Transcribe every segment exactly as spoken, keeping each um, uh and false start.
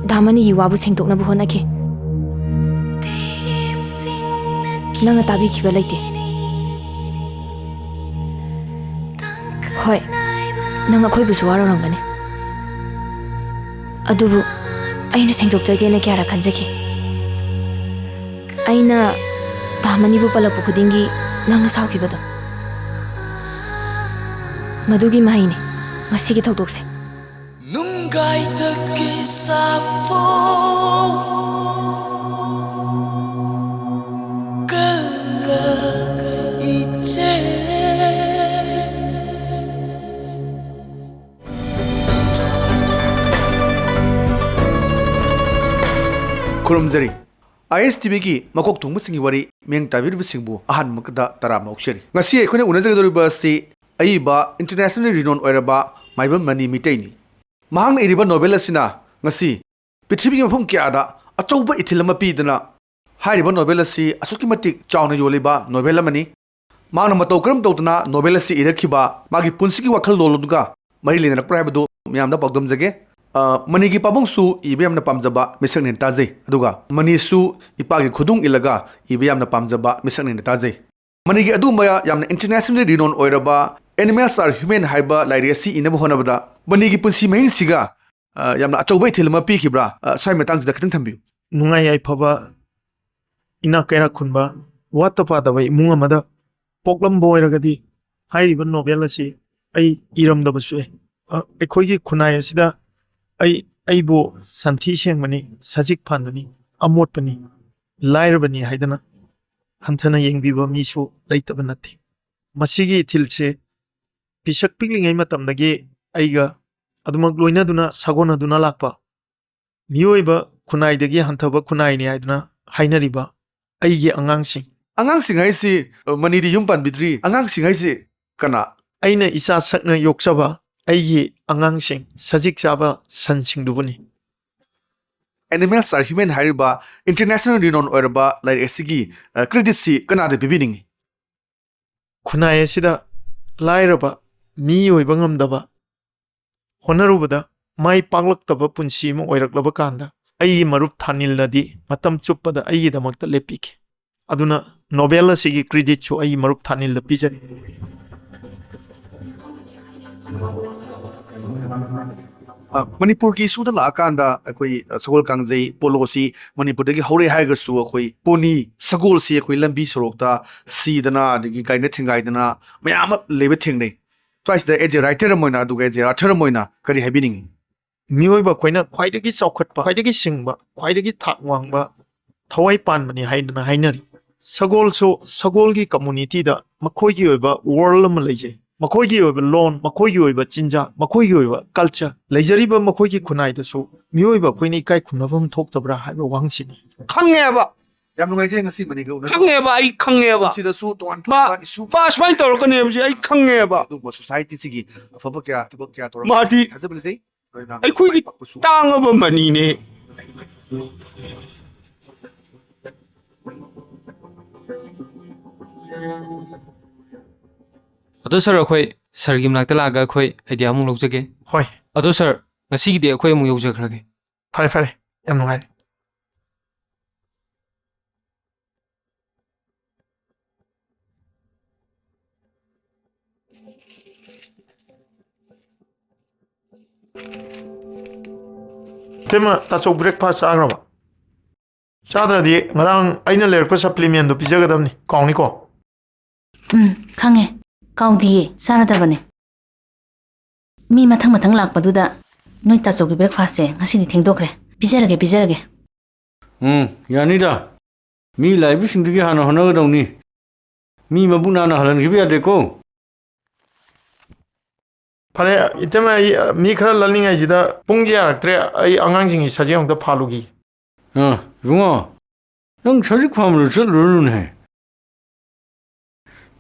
ꯗꯥ ꯃꯅꯤꯒꯤ ꯋꯥꯕꯨ ꯁꯦꯡꯗꯣꯛꯅꯕ ꯍꯣꯠꯅꯈꯤ꯫ ꯅꯪꯅ ꯇꯥꯕꯤꯈꯤꯕ ꯂꯩꯇꯦ꯫ ꯍꯣꯏ, ꯅꯪ ꯑꯩꯈꯣꯏꯕꯨꯁꯨ ꯋꯥꯔꯧꯔꯝꯒꯅꯤ꯫ ꯑꯗꯨꯕꯨ ꯑꯩꯅ ꯁꯦꯡꯗꯣꯛꯆꯒꯦꯅ ꯀꯌꯥꯔꯛ ꯈꯟꯖꯈꯤ꯫ ꯑꯩꯅ ꯗꯥ ꯃꯅꯤꯕꯨ ꯄꯜꯂꯛꯄ ꯈꯨꯗꯤꯡꯒꯤ ꯅꯪꯅ ꯁꯥꯎꯈꯤꯕꯗꯣ, ꯃꯗꯨꯒꯤ ꯃꯍꯩꯅꯤ ꯉꯁꯤꯒꯤ ꯊꯧꯗꯣꯛꯁꯦ꯫ ꯅꯨꯡꯒꯥꯏꯇꯒꯤ ꯁꯥꯐꯣ ꯀꯜꯂ ꯏꯆꯦ꯫ ꯈꯨꯔꯨꯝꯖꯔꯤ꯫ ꯑꯥꯏ ꯑꯦꯁ ꯇꯤ ꯚꯤꯒꯤ ꯃꯀꯣꯛ ꯊꯣꯡꯕꯁꯤꯡꯒꯤ ꯋꯥꯔꯤ ꯃꯤꯠꯌꯦꯡ ꯇꯥꯕꯤꯔꯤꯕꯁꯤꯡꯕꯨ ꯑꯍꯥꯟꯕꯃꯛꯇꯗ ꯇꯔꯥꯝꯅ ꯑꯣꯛꯆꯔꯤ꯫ ꯉꯁꯤ ꯑꯩꯈꯣꯏꯅ ꯎꯅꯖꯒꯗꯧꯔꯤꯕ ꯑꯁꯤ ꯑꯏꯕ, internationally renowned ꯑꯣꯏꯔꯕ ꯃꯥꯏꯕꯝ ꯃꯅꯤ ꯃꯤꯇꯩꯅꯤ꯫ ꯃꯍꯥꯛꯅ ꯏꯔꯤꯕ ꯅꯣꯚꯦꯜ ꯑꯁꯤꯅ ꯉꯁꯤ ꯄ꯭ꯔꯤꯊꯤꯕꯤꯒꯤ ꯃꯐꯝ ꯀꯌꯥꯗ ꯑꯆꯧꯕ ꯏꯊꯤꯜ ꯑꯃ ꯄꯤꯗꯅ, ꯍꯥꯏꯔꯤꯕ ꯅꯣꯚꯦꯜ ꯑꯁꯤ ꯑꯁꯨꯛꯀꯤ ꯃꯇꯤꯛ ꯆꯥꯎꯅ ꯌꯣꯜꯂꯤꯕ ꯅꯣꯚꯦꯜ ꯑꯃꯅꯤ꯫ ꯃꯍꯥꯛꯅ ꯃꯇꯧ ꯀꯔꯝ ꯇꯧꯗꯅ ꯅꯣꯚꯦꯜ ꯑꯁꯤ ꯏꯔꯛꯈꯤꯕ, ꯃꯥꯒꯤ ꯄꯨꯟꯁꯤꯒꯤ ꯋꯥꯈꯜꯂꯣꯟ ꯑꯗꯨꯒ ꯃꯔꯤ ꯂꯩꯅꯔꯛꯄ꯭ꯔꯥ ꯍꯥꯏꯕꯗꯨ ꯃꯌꯥꯝꯗ ꯄꯥꯎꯗꯝꯖꯒꯦ꯫ ꯑ, ꯃꯅꯤꯒꯤ ꯄꯥꯕꯨꯡꯁꯨ ꯏꯕ ꯌꯥꯝꯅ ꯄꯥꯝꯖꯕ ꯃꯤꯁꯛꯅꯦꯅ ꯇꯥꯖꯩ, ꯑꯗꯨꯒ ꯃꯅꯤꯁꯨ ꯏꯄꯥꯒꯤ ꯈꯨꯗꯨꯡ ꯏꯜꯂꯒ ꯏꯕ ꯌꯥꯝꯅ ꯄꯥꯝꯖꯕ ꯃꯤꯁꯛꯅꯦꯅ ꯇꯥꯖꯩ꯫ ꯃꯅꯤꯒꯤ ꯑꯗꯨꯒꯨꯝꯕ ꯌꯥꯝꯅ internationally renowned ꯑꯣꯏꯔꯕ Animals Are Human ꯍꯥꯏꯕ ꯂꯥꯏꯔꯤꯛ ꯑꯁꯤ ꯏꯅꯕ ꯍꯣꯠꯅꯕꯗ ꯃꯅꯤꯒꯤ ꯄꯨꯟꯁꯤ ꯃꯍꯤꯡꯁꯤꯒ, ꯑ, ꯌꯥꯝꯅ ꯑꯆꯧꯕ ꯏꯊꯤꯜ ꯑꯃ ꯄꯤꯈꯤꯕ꯭ꯔꯥ? ꯑ, ꯁ꯭ꯋꯥꯏ ꯃꯇꯥꯡꯁꯤꯗ ꯈꯤꯇꯪ ꯊꯝꯕꯤꯌꯨ꯫ ꯅꯨꯡꯉꯥꯏ ꯌꯥꯏꯐꯕ, ꯏꯅꯥꯛ ꯀꯩꯔꯥꯛ ꯈꯨꯟꯕ, ꯋꯥꯠꯇ ꯄꯥꯗꯕ ꯏꯃꯨꯡ ꯑꯃꯗ ꯄꯣꯛꯂꯝꯕ ꯑꯣꯏꯔꯒꯗꯤ ꯍꯥꯏꯔꯤꯕ ꯅꯣꯚꯦꯜ ꯑꯁꯤ ꯑꯩ ꯏꯔꯝꯗꯕꯁꯨ ꯌꯥꯏ꯫ ꯑ, ꯑꯩꯈꯣꯏꯒꯤ ꯈꯨꯟꯅꯥꯏ ꯑꯁꯤꯗ ꯑꯩ, ꯑꯩꯕꯨ ꯁꯟꯊꯤ ꯁꯦꯡꯕꯅꯤ, ꯁꯖꯤꯛ ꯐꯥꯟꯕꯅꯤ, ꯑꯃꯣꯠꯄꯅꯤ, ꯂꯥꯏꯔꯕꯅꯤ ꯍꯥꯏꯗꯅ ꯍꯟꯊꯅ ꯌꯦꯡꯕꯤꯕ ꯃꯤꯁꯨ ꯂꯩꯇꯕ ꯅꯠꯇꯦ꯫ ꯃꯁꯤꯒꯤ ꯏꯊꯤꯜꯁꯦ ꯄꯤꯁꯛ ꯄꯤꯛꯂꯤꯉꯩ ꯃꯇꯝꯗꯒꯤ ꯑꯩꯒ ꯑꯗꯨꯃꯛ ꯂꯣꯏꯅꯗꯨꯅ ꯁꯥꯒꯣꯟꯅꯗꯨꯅ ꯂꯥꯛꯄ ꯃꯤꯑꯣꯏꯕ ꯈꯨꯟꯅꯥꯏꯗꯒꯤ ꯍꯟꯊꯕ ꯈꯨꯟꯅꯥꯏꯅꯤ ꯍꯥꯏꯗꯨꯅ ꯍꯥꯏꯅꯔꯤꯕ ꯑꯩꯒꯤ ꯑꯉꯥꯡꯁꯤꯡ꯫ ꯑꯉꯥꯡꯁꯤꯡ ꯍꯥꯏꯁꯤ, ꯑ, ꯃꯅꯤꯗꯤ ꯌꯨꯝ ꯄꯥꯟꯕꯤꯗ꯭ꯔꯤ꯫ ꯑꯉꯥꯡꯁꯤꯡ ꯍꯥꯏꯁꯤ ꯀꯅꯥ? ꯑꯩꯅ ꯏꯆꯥ ꯁꯛꯅ ꯌꯣꯛꯆꯕ ꯑꯩꯒꯤ ꯑꯉꯥꯡꯁꯤꯡ, ꯁꯖꯤꯛ ꯆꯥꯕ ꯁꯟꯁꯤꯡꯗꯨꯕꯨꯅꯤ꯫ Animals Are Human ꯍꯥꯏꯔꯤꯕ international renowned ꯑꯣꯏꯔꯕ ꯂꯥꯏꯔꯤꯛ ꯑꯁꯤꯒꯤ, ꯑ, creditꯁꯤ ꯀꯅꯥꯗ ꯄꯤꯕꯤꯅꯤꯡꯉꯤ? ꯈꯨꯟꯅꯥꯏ ꯑꯁꯤꯗ ꯂꯥꯏꯔꯕ, ꯃꯤ ꯑꯣꯏꯕ ꯉꯝꯗꯕ, ꯍꯣꯠꯅꯔꯨꯕꯗ ꯃꯥꯏ ꯄꯥꯛꯂꯛꯇꯕ ꯄꯨꯟꯁꯤ ꯑꯃ ꯑꯣꯏꯔꯛꯂꯕ ꯀꯥꯟꯗ, ꯑꯩꯒꯤ ꯃꯔꯨꯞ ꯊꯥꯅꯤꯜꯅꯗꯤ ꯃꯇꯝ ꯆꯨꯞꯄꯗ ꯑꯩꯒꯤꯗꯃꯛꯇ ꯂꯦꯞꯄꯤꯈꯤ꯫ ꯑꯗꯨꯅ ꯅꯣꯕꯦꯜ ꯑꯁꯤꯒꯤ ꯀ꯭ꯔꯦꯗꯤꯠꯁꯨ ꯑꯩꯒꯤ ꯃꯔꯨꯞ ꯊꯥꯅꯤꯜꯗ ꯄꯤꯖꯔꯤ꯫ ꯑ, ꯃꯅꯤꯄꯨꯔꯒꯤ ꯏꯁꯨꯗ ꯂꯥꯛꯑꯀꯥꯟꯗ ꯑꯩꯈꯣꯏ, ꯑ, ꯁꯒꯣꯜ ꯀꯥꯡꯖꯩ ꯄꯣꯂꯣꯁꯤ ꯃꯅꯤꯄꯨꯔꯗꯒꯤ ꯍꯧꯔꯛꯑꯦ ꯍꯥꯏꯔꯒꯁꯨ, ꯑꯩꯈꯣꯏ ꯄꯣꯅꯤ ꯁꯒꯣꯜꯁꯤ ꯑꯩꯈꯣꯏ ꯂꯝꯕꯤ ꯁꯣꯔꯣꯛꯇ ꯁꯤꯗꯅ, ꯑꯗꯒꯤ ꯒꯥꯔꯤꯅ ꯊꯤꯡꯒꯥꯏꯗꯅ ꯃꯌꯥꯝ ꯑꯃ ꯂꯩꯕ ꯊꯦꯡꯅꯩ꯫ ꯁ꯭ꯋꯥꯏꯁꯤꯗ as a writer ꯑꯃ ꯑꯣꯏꯅ, ꯑꯗꯨꯒ as a author ꯑꯃ ꯑꯣꯏꯅ ꯀꯔꯤ ꯍꯥꯏꯕꯤꯅꯤꯡꯉꯤ? ꯃꯤꯑꯣꯏꯕ ꯑꯩꯈꯣꯏꯅ ꯈ꯭ꯋꯥꯏꯗꯒꯤ ꯆꯥꯎꯈꯠꯄ, ꯈ꯭ꯋꯥꯏꯗꯒꯤ ꯁꯤꯡꯕ, ꯈ꯭ꯋꯥꯏꯗꯒꯤ ꯊꯥꯛ ꯋꯥꯡꯕ ꯊꯋꯥꯏ ꯄꯥꯟꯕꯅꯤ ꯍꯥꯏꯗꯅ ꯍꯥꯏꯅꯔꯤ꯫ ꯁꯒꯣꯜꯁꯨ ꯁꯒꯣꯜꯒꯤ ꯀꯝꯃꯨꯅꯤꯇꯤꯗ ꯃꯈꯣꯏꯒꯤ ꯑꯣꯏꯕ ꯋꯥꯔꯜ ꯑꯃ ꯂꯩꯖꯩ꯫ ꯃꯈꯣꯏꯒꯤ ꯑꯣꯏꯕ ꯂꯣꯟ, ꯃꯈꯣꯏꯒꯤ ꯑꯣꯏꯕ ꯆꯤꯟꯖꯥꯛ, ꯃꯈꯣꯏꯒꯤ ꯑꯣꯏꯕ ꯀꯜꯆꯔ꯫ ꯂꯩꯖꯔꯤꯕ ꯃꯈꯣꯏꯒꯤ ꯈꯨꯟꯅꯥꯏꯗꯁꯨ ꯃꯤꯑꯣꯏꯕ ꯑꯩꯈꯣꯏꯅ ꯏꯀꯥꯏ ꯈꯨꯝꯅꯐꯝ ꯊꯣꯛꯇꯕ꯭ꯔꯥ ꯍꯥꯏꯕ ꯋꯥꯍꯪꯁꯤꯅꯤ꯫ ꯈꯪꯉꯦꯕ꯫ ꯌꯥꯝ ꯅꯨꯡꯉꯥꯏꯖꯩ ꯉꯁꯤ ꯃꯅꯤꯒ ꯎꯅ ꯈꯪꯉꯦꯕ꯫ ꯑꯩ ꯈꯪꯉꯦꯕ꯫ ꯁꯤꯗꯁꯨ ꯇꯣꯉꯥꯟ ꯃꯥ ꯇꯣꯉꯥꯟꯕ ꯏꯁꯨ ꯃꯥ ꯁꯨꯃꯥꯏꯅ ꯇꯧꯔꯛꯀꯅꯤ ꯍꯥꯏꯕꯁꯦ ꯑꯩ ꯈꯪꯉꯦꯕ꯫ ꯑꯗꯨꯒꯨꯝꯕ ꯁꯣꯁꯥꯏꯇꯤꯁꯤꯒꯤ ꯑꯐꯕ ꯀꯌꯥ, ꯊꯕꯛ ꯀꯌꯥ ꯇꯧꯔꯛꯄ ꯃꯥꯗꯤ ꯊꯥꯖꯕ ꯂꯩꯖꯩ꯫ ꯂꯣꯏꯅ ꯑꯩꯈꯣꯏꯒꯤ ꯃꯥꯏ ꯄꯥꯛꯄꯁꯨ ꯇꯥꯡꯉꯕ ꯃꯅꯤꯅꯦ꯫ ꯑꯗꯣ ꯁꯥꯔ, ꯑꯩꯈꯣꯏ ꯁꯥꯔꯒꯤ ꯃꯅꯥꯛꯇ ꯂꯥꯛꯑꯒ ꯑꯩꯈꯣꯏ ꯑꯥꯏꯗꯤꯌꯥ ꯑꯃꯨꯛ ꯂꯧꯖꯒꯦ꯫ ꯍꯣꯏ꯫ ꯑꯗꯣ ꯁꯥꯔ, ꯉꯁꯤꯒꯤꯗꯤ ꯑꯩꯈꯣꯏ ꯑꯃꯨꯛ ꯌꯧꯖꯈ꯭ꯔꯒꯦ꯫ ꯐꯔꯦ, ꯐꯔꯦ꯫ ꯌꯥꯝ ꯅꯨꯡꯉꯥꯏꯔꯦ꯫ ꯏꯇꯩꯃ, ꯇꯥꯆꯧ ꯕ꯭ꯔꯦꯛꯐꯥꯁ ꯆꯥꯈ꯭ꯔꯕ? ꯆꯥꯗ꯭ꯔꯗꯤ ꯉꯔꯥꯡ ꯑꯩꯅ ꯂꯩꯔꯛꯄ ꯁꯄ꯭ꯂꯤꯃꯦꯟꯗꯣ ꯄꯤꯖꯒꯗꯕꯅꯤ, ꯀꯥꯎꯅꯤꯀꯣ꯫ ꯎꯝ, ꯈꯪꯉꯦ꯫ ꯀꯥꯎꯗꯤꯌꯦ, ꯆꯥꯔꯗꯕꯅꯦ꯫ ꯃꯤ ꯃꯊꯪ ꯃꯊꯪ ꯂꯥꯛꯄꯗꯨꯗ ꯅꯣꯏ ꯇꯥꯆꯧꯒꯤ ꯕ꯭ꯔꯦꯛꯐꯥꯁꯁꯦ ꯉꯁꯤꯗꯤ ꯊꯦꯡꯗꯣꯛꯈ꯭ꯔꯦ꯫ ꯄꯤꯖꯔꯒꯦ, ꯄꯤꯖꯔꯒꯦ꯫ ꯎꯝ, ꯌꯥꯅꯤꯗ꯫ ꯃꯤ ꯂꯥꯛꯏꯕꯁꯤꯡꯗꯨꯒꯤ ꯍꯥꯟꯅ ꯍꯣꯠꯅꯒꯗꯧꯅꯤ꯫ ꯃꯤ ꯃꯕꯨꯛ ꯅꯥꯟꯅ ꯍꯜꯍꯟꯈꯤꯕ ꯌꯥꯗꯦꯀꯣ꯫ ꯐꯔꯦ, ꯏꯇꯩꯃ, ꯑꯩ, ꯑ, ꯃꯤ ꯈꯔ ꯂꯜꯂꯤꯉꯩꯁꯤꯗ ꯄꯨꯡꯁꯦ ꯌꯥꯔꯛꯇ꯭ꯔꯦ, ꯑꯩ ꯑꯉꯥꯡꯁꯤꯡꯒꯤ ꯁꯖꯦꯛ ꯑꯃꯨꯛꯇ ꯐꯥꯜꯂꯨꯈꯤ꯫ ꯑ, ꯏꯕꯨꯡꯉꯣ, ꯅꯪ ꯁꯖꯤꯛ ꯐꯥꯟꯕꯗ ꯆꯠꯂꯨꯔꯅꯨꯅꯦ꯫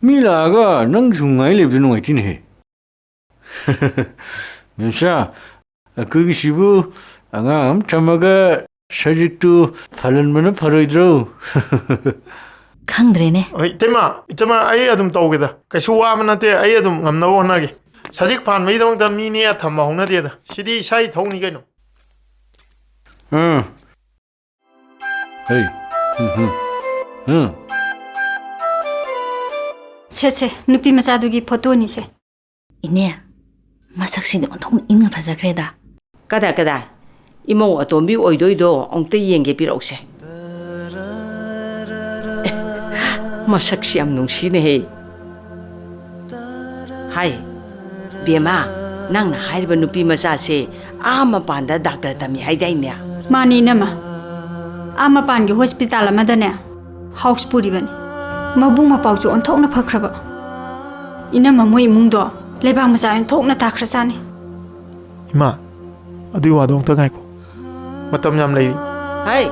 ꯃꯤ ꯂꯥꯛꯑꯒ ꯅꯪ ꯁꯨꯝ ꯉꯥꯏ ꯂꯩꯕꯗꯨ ꯅꯨꯡꯉꯥꯏꯇꯦꯅꯦꯍꯦ꯫ ꯃꯦꯝꯆꯥ, ꯑꯩꯈꯣꯏꯒꯤꯁꯤꯕꯨ ꯑꯉꯥꯡ ꯑꯃ ꯊꯝꯃꯒ ꯁꯖꯤꯛꯇꯨ ꯐꯥꯜꯍꯟꯕꯅ ꯐꯔꯣꯏꯗ꯭ꯔꯣ? ꯈꯪꯗ꯭ꯔꯦꯅꯦ꯫ ꯍꯣꯏ, ꯏꯇꯩꯃ, ꯏꯇꯩꯃ, ꯑꯩ ꯑꯗꯨꯝ ꯇꯧꯒꯦꯗ꯫ ꯀꯩꯁꯨ ꯋꯥꯕ ꯅꯠꯇꯦ, ꯑꯩ ꯑꯗꯨꯝ ꯉꯝꯅꯕ ꯍꯣꯠꯅꯒꯦ꯫ ꯁꯖꯤꯛ ꯐꯥꯟꯕꯒꯤꯗꯃꯛꯇ ꯃꯤ ꯅꯦꯛꯑ ꯊꯝꯕ ꯍꯧꯅꯗꯦꯗ꯫ ꯁꯤꯗꯤ ꯏꯁꯥ ꯏꯊꯧꯅꯤ ꯀꯩꯅꯣ꯫ ꯎꯝ꯫ ꯍꯩ꯫ ꯎꯝ, ꯎꯝ꯫ ꯎꯝ꯫ ꯁꯦ, ꯁꯦ, ꯅꯨꯄꯤ ꯃꯆꯥꯗꯨꯒꯤ ꯐꯣꯇꯣꯅꯤ ꯁꯦ꯫ ꯏꯅꯦ, ꯃꯁꯛꯁꯤꯗꯤ ꯑꯣꯟꯊꯣꯛꯅ ꯏꯪꯅ ꯐꯖꯈ꯭ꯔꯦꯗ꯫ ꯀꯗꯥꯏ, ꯀꯗꯥꯏ? ꯏꯃꯧ ꯑꯇꯣꯝꯕꯤ ꯑꯣꯏꯗꯣꯏꯗꯣ ꯑꯃꯨꯛꯇ ꯌꯦꯡꯒꯦ, ꯄꯤꯔꯛꯎꯁꯦ꯫ ꯑꯦ, ꯃꯁꯛꯁꯤ ꯌꯥꯝ ꯅꯨꯡꯁꯤꯅꯦꯍꯦ꯫ ꯍꯥꯏ, ꯕꯦꯝꯃ, ꯅꯪꯅ ꯍꯥꯏꯔꯤꯕ ꯅꯨꯄꯤ ꯃꯆꯥꯁꯦ ꯑꯥ ꯃꯄꯥꯟꯗ ꯗꯥꯛꯇꯔ ꯇꯝꯃꯤ ꯍꯥꯏꯗꯥꯏꯅꯦ? ꯃꯥꯅꯤ, ꯏꯅꯝꯃ꯫ ꯑꯥ ꯃꯄꯥꯟꯒꯤ ꯍꯣꯁꯄꯤꯇꯥꯜ ꯑꯃꯗꯅꯦ, ꯍꯥꯎꯁ ꯄꯨꯔꯤꯕꯅꯤ꯫ ꯃꯕꯨꯡ ꯃꯄꯥꯎꯁꯨ ꯑꯣꯟꯊꯣꯛꯅ ꯐꯈ꯭ꯔꯕ꯫ ꯏꯅꯝꯃ, ꯃꯣꯏ ꯏꯃꯨꯡꯗꯣ ꯂꯩꯕꯥꯛ ꯃꯆꯥ ꯑꯣꯟꯊꯣꯛꯅ ꯇꯥꯈ꯭ꯔꯖꯥꯠꯅꯤ꯫ ꯏꯃꯥ, ꯑꯗꯨꯒꯤ ꯋꯥꯗꯣ ꯑꯃꯨꯛꯇ ꯉꯥꯏꯈꯣ꯫ ꯃꯇꯝ ꯌꯥꯝ ꯂꯩꯔꯤ꯫ ꯍꯩ,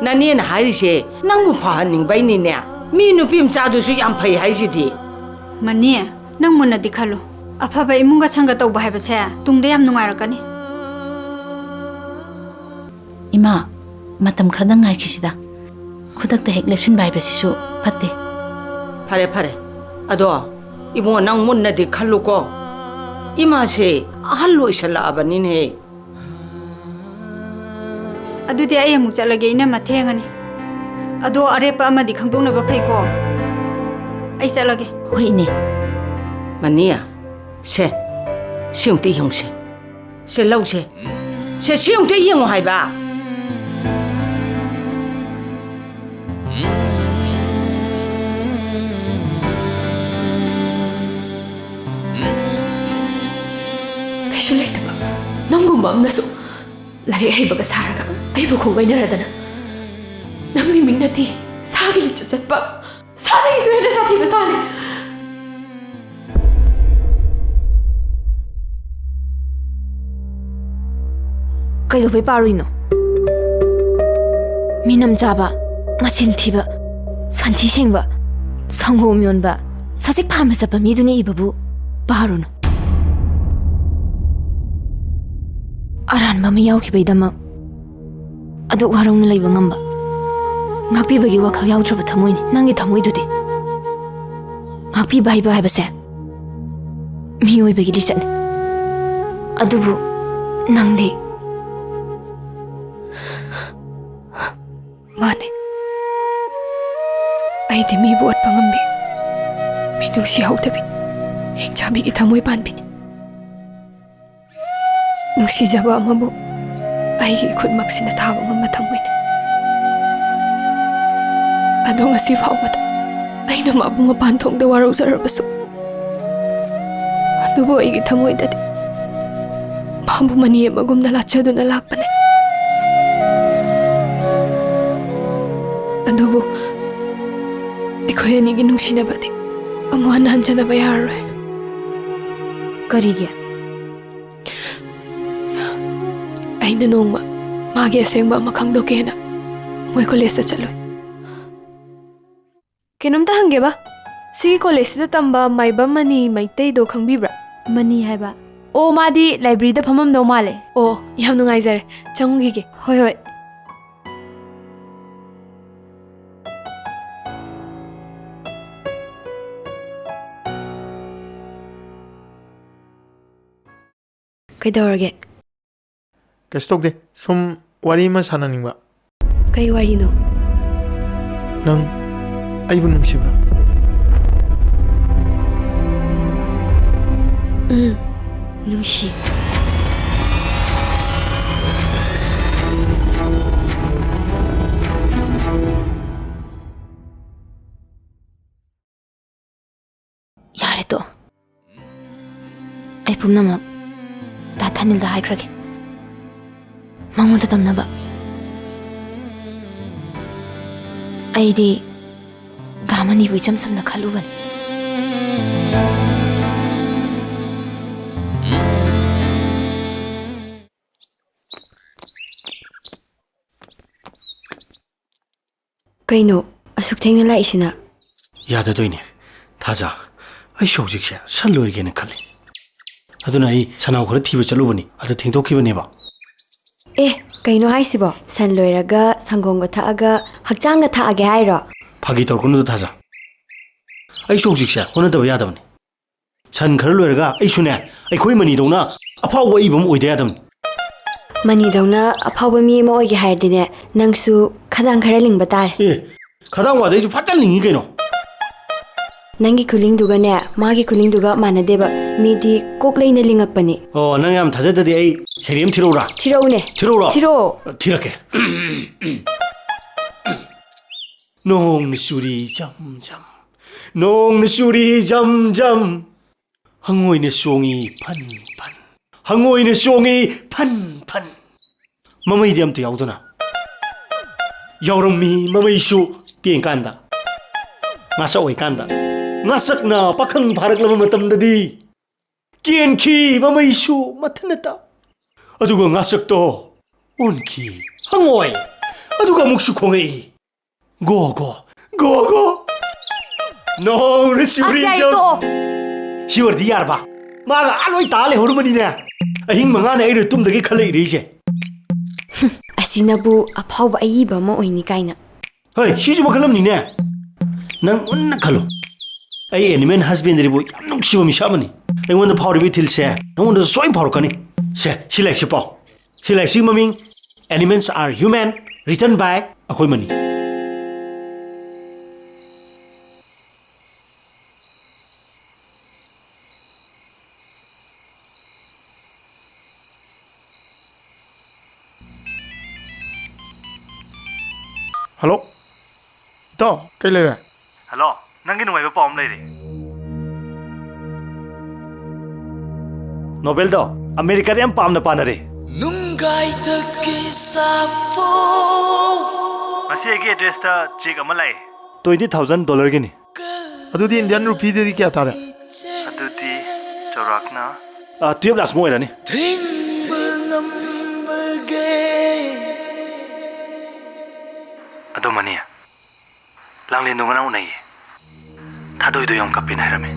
ꯅꯅꯦꯅ ꯍꯥꯏꯔꯤꯁꯦ ꯅꯪꯕꯨ ꯐꯍꯟꯅꯤꯡꯕꯩꯅꯤꯅꯦ꯫ ꯃꯤ ꯅꯨꯄꯤ ꯃꯆꯥꯗꯨꯁꯨ ꯌꯥꯝ ꯐꯩ ꯍꯥꯏꯁꯤꯗꯤ꯫ ꯃꯅꯦ, ꯅꯪ ꯃꯨꯟꯅꯗꯤ ꯈꯜꯂꯨ꯫ ꯑꯐꯕ ꯏꯃꯨꯡꯒ ꯁꯪꯒ ꯇꯧꯕ ꯍꯥꯏꯕꯁꯦ ꯇꯨꯡꯗ ꯌꯥꯝ ꯅꯨꯡꯉꯥꯏꯔꯛꯀꯅꯤ꯫ ꯏꯃꯥ, ꯃꯇꯝ ꯈꯔꯗꯪ ꯉꯥꯏꯈꯤꯁꯤꯗ꯫ ꯈꯨꯗꯛꯇ ꯍꯦꯛ ꯂꯦꯞꯁꯤꯟꯕ ꯍꯥꯏꯕꯁꯤꯁꯨ ꯐꯠꯇꯦ꯫ ꯐꯔꯦ, ꯐꯔꯦ꯫ ꯑꯗꯣ, ꯏꯕꯨꯡꯉꯣ, ꯅꯪ ꯃꯨꯟꯅꯗꯤ ꯈꯜꯂꯨꯀꯣ꯫ ꯏꯃꯥꯁꯦ ꯑꯍꯜ ꯑꯣꯏꯁꯜꯂꯛꯑꯕꯅꯤꯅꯦ꯫ ꯑꯗꯨꯗꯤ ꯑꯩ ꯑꯃꯨꯛ ꯆꯠꯂꯒꯦ, ꯏꯅꯝꯃ, ꯊꯦꯡꯉꯅꯤ꯫ ꯑꯗꯣ ꯑꯔꯦꯞꯄ ꯑꯃꯗꯤ ꯈꯪꯗꯣꯛꯅꯕ ꯐꯩꯀꯣ꯫ ꯑꯩ ꯆꯠꯂꯒꯦ꯫ ꯍꯣꯏ, ꯏꯅꯦ꯫ ꯃꯅꯤ, ꯁꯦ, ꯁꯤ ꯑꯃꯨꯛꯇ ꯌꯦꯡꯉꯨꯁꯦ꯫ ꯁꯦ, ꯂꯧꯁꯦ꯫ ꯁꯦ, ꯁꯤ ꯑꯃꯨꯛꯇ ꯌꯦꯡꯉꯨ ꯍꯥꯏꯕ꯫ ꯀꯩꯁꯨ ꯂꯩꯇꯕ ꯅꯪꯒꯨꯝꯕ ꯑꯃꯅꯁꯨ ꯂꯥꯏꯔꯤꯛ ꯍꯩꯕꯒ ꯁꯥꯔꯒ ꯑꯩꯕꯨ ꯈꯣꯡꯒꯩꯅꯔꯗꯅ꯫ ꯅꯪꯗꯤ ꯃꯤꯡ ꯅꯠꯇꯦ, ꯁꯥꯒꯤ ꯂꯤꯆꯠ ꯆꯠꯄ, ꯁꯥꯗꯒꯤꯁꯨ ꯍꯦꯟꯅ ꯁꯥꯊꯤꯕ ꯁꯥꯅꯤ꯫ ꯀꯩꯗꯧꯕꯩ ꯄꯥꯔꯨꯏꯅꯣ? ꯃꯤꯅꯝ ꯆꯥꯕ, ꯃꯆꯤꯟ ꯊꯤꯕ, ꯁꯟꯊꯤ ꯁꯦꯡꯕ, ꯁꯪꯒꯣꯝ ꯌꯣꯟꯕ, ꯁꯖꯤꯛ ꯐꯥꯟꯕ ꯆꯠꯄ ꯃꯤꯗꯨꯅ ꯏꯕꯕꯨ ꯄꯥꯔꯨꯅꯨ꯫ ꯑꯔꯥꯟꯕ ꯑꯃ ꯌꯥꯎꯈꯤꯕꯩꯗꯃꯛ ꯑꯗꯨꯛ ꯋꯥꯔꯧꯅ ꯂꯩꯕ ꯉꯝꯕ, ꯉꯥꯛꯄꯤꯕꯒꯤ ꯋꯥꯈꯜ ꯌꯥꯎꯗ꯭ꯔꯕ ꯊꯃꯣꯏꯅꯤ ꯅꯪꯒꯤ ꯊꯃꯣꯏꯗꯨꯗꯤ꯫ ꯉꯥꯛꯄꯤꯕ ꯍꯩꯕ ꯍꯥꯏꯕꯁꯦ ꯃꯤꯑꯣꯏꯕꯒꯤ ꯂꯤꯆꯠꯅꯤ꯫ ꯑꯗꯨꯕꯨ ꯅꯪꯗꯤ? ꯃꯥꯅꯦ꯫ ꯑꯩꯗꯤ ꯃꯤꯕꯨ ꯑꯣꯠꯄ ꯉꯝꯕꯤ, ꯃꯤꯅꯨꯡꯁꯤ ꯍꯧꯗꯕꯤ, ꯍꯤꯡꯆꯥꯕꯤꯒꯤ ꯊꯃꯣꯏ ꯄꯥꯟꯕꯤꯅꯤ꯫ ꯅꯨꯡꯁꯤꯖꯕ ꯑꯃꯕꯨ ꯑꯩꯒꯤ ꯏꯈꯨꯠꯃꯛꯁꯤꯅ ꯊꯥꯕ ꯉꯝꯕ ꯊꯝꯃꯣꯏꯅꯤ꯫ ꯑꯗꯣ ꯉꯁꯤ ꯐꯥꯎꯕꯗ ꯑꯩꯅ ꯃꯥꯕꯨ ꯃꯄꯥꯟ ꯊꯣꯡꯗ ꯋꯥꯔꯧꯖꯔꯕꯁꯨ, ꯑꯗꯨꯕꯨ ꯑꯩꯒꯤ ꯊꯃꯣꯏꯗꯗꯤ ꯃꯥꯕꯨ ꯃꯅꯤ ꯑꯃꯒꯨꯝꯅ ꯂꯥꯠꯆꯗꯨꯅ ꯂꯥꯛꯄꯅꯤ꯫ ꯑꯗꯨꯕꯨ ꯑꯩꯈꯣꯏ ꯑꯅꯤꯒꯤ ꯅꯨꯡꯁꯤꯅꯕꯗꯤ ꯑꯃꯨꯛ ꯍꯟꯅ ꯍꯟꯖꯅꯕ ꯌꯥꯔꯔꯣꯏ꯫ ꯀꯔꯤꯒꯤ? ꯑꯩꯅ ꯅꯣꯡꯃ ꯃꯥꯒꯤ ꯑꯁꯦꯡꯕ ꯑꯃ ꯈꯪꯗꯣꯛꯀꯦꯅ ꯃꯣꯏ ꯀꯣꯂꯦꯖꯇ ꯆꯠꯂꯨꯏ꯫ ꯀꯩꯅꯣꯝꯇ ꯍꯪꯒꯦꯕ, ꯁꯤꯒꯤ ꯀꯣꯂꯦꯖꯁꯤꯗ ꯇꯝꯕ ꯃꯥꯏꯕꯝ ꯃꯅꯤ ꯃꯩꯇꯩꯗꯣ ꯈꯪꯕꯤꯕ꯭ꯔꯥ? ꯃꯅꯤ ꯍꯥꯏꯕ? ꯑꯣ, ꯃꯥꯗꯤ ꯂꯥꯏꯕ꯭ꯔꯦꯔꯤꯗ ꯐꯝꯃꯝꯗꯧ ꯃꯥꯜꯂꯦ꯫ ꯑꯣ, ꯌꯥꯝ ꯅꯨꯡꯉꯥꯏꯖꯔꯦ, ꯆꯪꯉꯨꯈꯤꯒꯦ꯫ ꯍꯣꯏ, ꯍꯣꯏ꯫ ꯀꯩꯗꯧꯔꯒꯦ? ꯀꯩꯁꯨ ꯇꯧꯗꯦ, ꯁꯨꯝ ꯋꯥꯔꯤ ꯑꯃ ꯁꯥꯟꯅꯅꯤꯡꯕ꯫ ꯀꯩ ꯋꯥꯔꯤꯅꯣ? ꯅꯪ ꯑꯩꯕꯨ ꯅꯨꯡꯁꯤꯕ꯭ꯔꯥ? ꯎꯝ, ꯅꯨꯡꯁꯤ꯫ ꯌꯥꯔꯦ, ꯇꯣꯛꯑꯣ꯫ ꯑꯩ ꯄꯨꯝꯅꯃꯛ ꯗꯥ ꯊꯥꯅꯤꯜꯗ ꯍꯥꯏꯈ꯭ꯔꯒꯦ, ꯃꯉꯣꯟꯗ ꯇꯝꯅꯕ꯫ ꯑꯩꯗꯤ ꯗꯥ ꯃꯅꯤꯕꯨ ꯏꯆꯝ ꯆꯝꯅ ꯈꯜꯂꯨꯕꯅꯤ꯫ ꯀꯩꯅꯣ, ꯑꯁꯨꯛ ꯊꯦꯡꯅ ꯂꯥꯛꯏꯁꯤꯅ? ꯌꯥꯗꯗꯣꯏꯅꯦ, ꯊꯥꯖ꯫ ꯑꯩꯁꯨ ꯍꯧꯖꯤꯛꯁꯦ ꯁꯟ ꯂꯣꯏꯔꯒꯦꯅ ꯈꯜꯂꯤ꯫ ꯑꯗꯨꯅ ꯑꯩ ꯁꯟꯅꯥꯎ ꯈꯔ ꯊꯤꯕ ꯆꯠꯂꯨꯕꯅꯤ, ꯑꯗ ꯊꯦꯡꯗꯣꯛꯈꯤꯕꯅꯦꯕ꯫ ꯑꯦ, ꯀꯩꯅꯣ ꯍꯥꯏꯁꯤꯕꯣ? ꯁꯟ ꯂꯣꯏꯔꯒ ꯁꯪꯒꯣꯝꯒ ꯊꯛꯑꯒ ꯍꯛꯆꯥꯡꯒ ꯊꯥꯛꯑꯒꯦ ꯍꯥꯏꯔꯣ? ꯐꯥꯒꯤ ꯇꯧꯔꯛꯀꯅꯨꯗ, ꯊꯥꯖ꯫ ꯑꯩꯁꯨ ꯍꯧꯖꯤꯛꯁꯦ ꯍꯣꯠꯅꯗꯕ ꯌꯥꯗꯕꯅꯤ꯫ ꯁꯟ ꯈꯔ ꯂꯣꯏꯔꯒ ꯑꯩꯁꯨꯅꯦ, ꯑꯩꯈꯣꯏ ꯃꯅꯤꯗꯧꯅ ꯑꯐꯥꯎꯕ ꯑꯏꯕ ꯑꯃ ꯑꯣꯏꯗ ꯌꯥꯗꯕꯅꯤ꯫ ꯃꯅꯤꯗꯧꯅ ꯑꯐꯥꯎꯕ ꯃꯤ ꯑꯃ ꯑꯣꯏꯒꯦ ꯍꯥꯏꯔꯗꯤꯅꯦ, ꯅꯪꯁꯨ ꯈꯗꯥꯡ ꯈꯔ ꯂꯤꯡꯕ ꯇꯥꯔꯦ꯫ ꯑꯦ, ꯈꯗꯥꯡ ꯋꯥꯗꯩꯁꯨ ꯐꯖꯅ ꯂꯤꯡꯉꯤ ꯀꯩꯅꯣ꯫ ꯅꯪꯒꯤ ꯈꯨꯂꯤꯡꯗꯨꯒꯅꯦ, ꯃꯥꯒꯤ ꯈꯨꯂꯤꯡꯗꯨꯒ ꯃꯥꯟꯅꯗꯦꯕ꯫ ꯃꯤꯗꯤ ꯀꯣꯛ ꯂꯩꯅ ꯂꯤꯡꯉꯛꯄꯅꯤ꯫ ꯑꯣ, ꯅꯪ ꯌꯥꯝ ꯊꯥꯖꯗꯗꯤ ꯑꯩ ꯁꯩꯔꯦꯝ ꯊꯤꯔꯛꯎꯔꯥ? ꯊꯤꯔꯛꯎꯅꯦ꯫ ꯊꯤꯔꯛꯎꯔꯣ? ꯊꯤꯔꯛꯑꯣ꯫ ꯊꯤꯔꯛꯀꯦ꯫ ꯅꯣꯡꯅ ꯆꯨꯔꯤ ꯖꯝ ꯖꯝ, ꯅꯣꯡꯅ ꯆꯨꯔꯤ ꯖꯝ ꯖꯝ, ꯍꯪꯉꯣꯏꯅ ꯆꯣꯡꯉꯤ ꯐꯟ ꯐꯟ, ꯍꯪꯉꯣꯏꯅ ꯆꯣꯡꯉꯤ ꯐꯟ ꯐꯟ꯫ ꯃꯃꯩꯗꯤ ꯑꯝꯇ ꯌꯥꯎꯗꯅ꯫ ꯌꯥꯎꯔꯝꯃꯤ ꯃꯃꯩꯁꯨ ꯄꯦꯡꯀꯥꯟꯗ, ꯉꯥꯁꯛ ꯑꯣꯏꯀꯥꯟꯗ꯫ ꯉꯥꯁꯛꯅ ꯄꯥꯈꯪ ꯐꯥꯔꯛꯂꯕ ꯃꯇꯝꯗꯗꯤ ꯀꯦꯟꯈꯤ ꯃꯃꯩꯁꯨ ꯃꯊꯟꯇ꯫ ꯑꯗꯨꯒ ꯉꯥꯁꯛꯇꯣ ꯑꯣꯟꯈꯤ ꯍꯪꯉꯣꯏ꯫ ꯑꯗꯨꯒ ꯑꯃꯨꯛꯁꯨ ꯈꯣꯡꯉꯛꯏ꯫ Go go, go go. ꯅꯣꯡꯅ ꯆꯨꯔꯤ ꯑꯁ, ꯌꯥꯔꯦ, ꯖꯝ꯫ ꯇꯣꯛꯑꯣ꯫ ꯁꯤ ꯑꯣꯏꯔꯗꯤ ꯌꯥꯔꯕ? ꯃꯥꯒ ꯑꯥ ꯂꯣꯏ ꯇꯥ ꯂꯩꯍꯧꯔꯝꯃꯅꯤꯅꯦ꯫ ꯑꯍꯤꯡ ꯃꯉꯥꯅꯦ ꯑꯩꯅ ꯇꯨꯝꯗꯒꯤ ꯈꯜꯂꯛꯏꯔꯤꯁꯦ꯫ ꯑꯁꯤꯅꯕꯨ ꯑꯐꯥꯎꯕ ꯑꯏꯕ ꯑꯃ ꯑꯣꯏꯅꯤ ꯀꯥꯏꯅ꯫ ꯍꯣꯏ, ꯁꯤꯁꯨ ꯃꯈꯜ ꯑꯃꯅꯤꯅꯦ꯫ ꯅꯪ ꯃꯨꯟꯅ ꯈꯜꯂꯨ꯫ ꯑꯩ ꯑꯦꯅꯤꯃꯦꯜ ꯍꯁꯕꯦꯟꯗꯔꯤꯕꯨ ꯌꯥꯝ ꯅꯨꯡꯁꯤꯕ ꯃꯤꯁꯛ ꯑꯃꯅꯤ꯫ ꯑꯩꯉꯣꯟꯗ ꯐꯥꯎꯔꯤꯕ ꯏꯊꯤꯜꯁꯦ ꯅꯉꯣꯟꯗꯁꯨ ꯁꯣꯏ ꯐꯥꯎꯔꯛꯀꯅꯤ꯫ ꯁꯦ, ꯁꯤ ꯂꯥꯏꯔꯤꯛꯁꯤ ꯄꯥꯎ꯫ ꯁꯤ ꯂꯥꯏꯔꯤꯛꯁꯤꯒꯤ ꯃꯃꯤꯡ Animals Are Human, written by ꯑꯩꯈꯣꯏ ꯃꯅꯤ꯫ ꯍꯜꯂꯣ꯫ ꯏꯇꯥꯎ, ꯀꯩ ꯂꯩꯔꯦ? ꯍꯜꯂꯣ, ꯅꯪꯒꯤ ꯅꯨꯡꯉꯥꯏꯕ ꯄꯥꯎ ꯑꯃ ꯂꯩꯔꯦ꯫ ꯅꯣꯕꯦꯜꯗꯣ ꯑꯃꯦꯔꯤꯀꯥꯗ ꯌꯥꯝ ꯄꯥꯝꯅ ꯄꯥꯅꯔꯦ꯫ ꯅꯨꯡꯒꯥꯏꯇꯒꯤ ꯁꯥꯐꯨ꯫ ꯉꯁꯤ ꯑꯩꯒꯤ ꯑꯦꯗ꯭ꯔꯦꯁꯇ ꯆꯦꯛ ꯑꯃ ꯂꯥꯛꯑꯦ꯫ Twenty thousand dollarꯒꯤꯅꯤ꯫ ꯑꯗꯨꯗꯤ ꯏꯟꯗꯤꯌꯥꯟ ꯔꯨꯄꯤꯗꯗꯤ ꯀꯌꯥ ꯇꯥꯔꯦ? ꯑꯗꯨꯗꯤ ꯆꯥꯎꯔꯥꯛꯅ, ꯑ, twelve lakhs ꯃꯨꯛ ꯑꯣꯏꯔꯅꯤ꯫ ꯊꯤꯡꯕ ꯉꯝꯕꯒꯦ꯫ ꯑꯗꯣ ꯃꯅꯤ, ꯂꯥꯡꯂꯦꯟꯗꯣ ꯉꯔꯥꯡ ꯎꯅꯩꯌꯦ꯫ ꯊꯥꯗꯣꯏꯗꯣ ꯌꯥꯝ ꯀꯞꯄꯦꯅ ꯍꯥꯏꯔꯝꯃꯦ꯫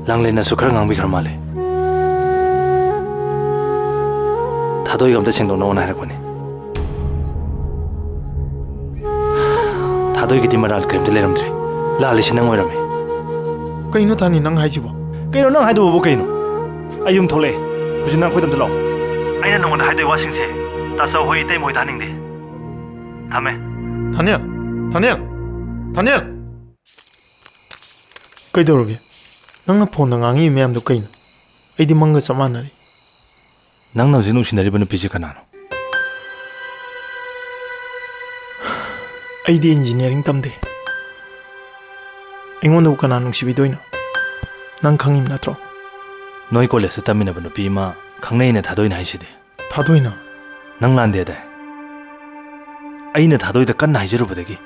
ꯂꯥꯡꯂꯦꯟꯅꯁꯨ ꯈꯔ ꯉꯥꯡꯕꯤꯈ꯭ꯔ ꯃꯥꯜꯂꯦ꯫ ꯊꯥꯗꯣꯏꯒ ꯑꯝꯇ ꯁꯦꯡꯗꯣꯛꯅꯧꯅ ꯍꯥꯏꯔꯛꯄꯅꯦ꯫ ꯑꯗꯨꯒꯤꯗꯤ ꯃꯔꯥꯜ ꯀꯔꯤꯝꯇ ꯂꯩꯔꯝꯗ꯭ꯔꯦ꯫ ꯂꯥꯜꯂꯤꯁꯤ ꯅꯪ ꯑꯣꯏꯔꯝꯃꯦ꯫ ꯀꯩꯅꯣ ꯊꯥꯅꯤ ꯅꯪ ꯍꯥꯏꯁꯤꯕꯣ? ꯀꯩꯅꯣ ꯅꯪ ꯍꯥꯏꯗꯨꯕꯨ ꯀꯩꯅꯣ? ꯑꯩ ꯌꯨꯝ ꯊꯣꯛꯂꯛꯑꯦ꯫ ꯍꯧꯖꯤꯛ ꯅꯪ ꯑꯩꯈꯣꯏꯗ ꯑꯝꯇ ꯂꯥꯛꯑꯣ꯫ ꯑꯩꯅ ꯅꯉꯣꯟꯗ ꯍꯥꯏꯗꯣꯏ ꯋꯥꯁꯤꯡꯁꯦ ꯇꯥꯆꯧ ꯍꯣꯏ ꯏꯇꯩꯃ ꯍꯣꯏ ꯇꯥꯅꯤꯡꯗꯦ꯫ ꯊꯝꯃꯦ꯫ ꯊꯥꯅꯦꯜ! ꯊꯥꯅꯦꯜ! ꯊꯥꯅꯦꯜ! ꯀꯩꯗꯧꯔꯒꯦ? ꯅꯪꯅ ꯐꯣꯟꯗ ꯉꯥꯡꯉꯤ ꯃꯌꯥꯝꯗꯣ ꯀꯩꯅꯣ? ꯑꯩꯗꯤ ꯃꯪꯒ ꯆꯞ ꯃꯥꯟꯅꯔꯦ꯫ ꯅꯪꯅ ꯍꯧꯖꯤꯛ ꯅꯨꯡꯁꯤꯅꯔꯤꯕ ꯅꯨꯄꯤꯁꯦ ꯀꯅꯥꯅꯣ? ꯑꯩꯗꯤ ꯏꯟꯖꯤꯅꯤꯌꯥꯔꯤꯡ ꯇꯝꯗꯦ꯫ ꯑꯩꯉꯣꯟꯗꯕꯨ ꯀꯅꯥ ꯅꯨꯡꯁꯤꯕꯤꯗꯣꯏꯅꯣ? ꯅꯪ ꯈꯪꯉꯤꯕ ꯅꯠꯇ꯭ꯔꯣ? ꯅꯣꯏ ꯀꯣꯂꯦꯖꯇ ꯇꯝꯃꯤꯟꯅꯕ ꯅꯨꯄꯤ ꯑꯃ ꯈꯪꯅꯩꯅ ꯊꯥꯗꯣꯏꯅ ꯍꯥꯏꯁꯤꯗꯤ꯫ ꯊꯥꯗꯣꯏꯅ? ꯅꯪ ꯂꯥꯟꯗꯦꯗꯥꯏ? ꯑꯩꯅ ꯊꯥꯗꯣꯏꯗ ꯀꯟꯅ ꯍꯥꯏꯖꯔꯨꯕꯗꯒꯤ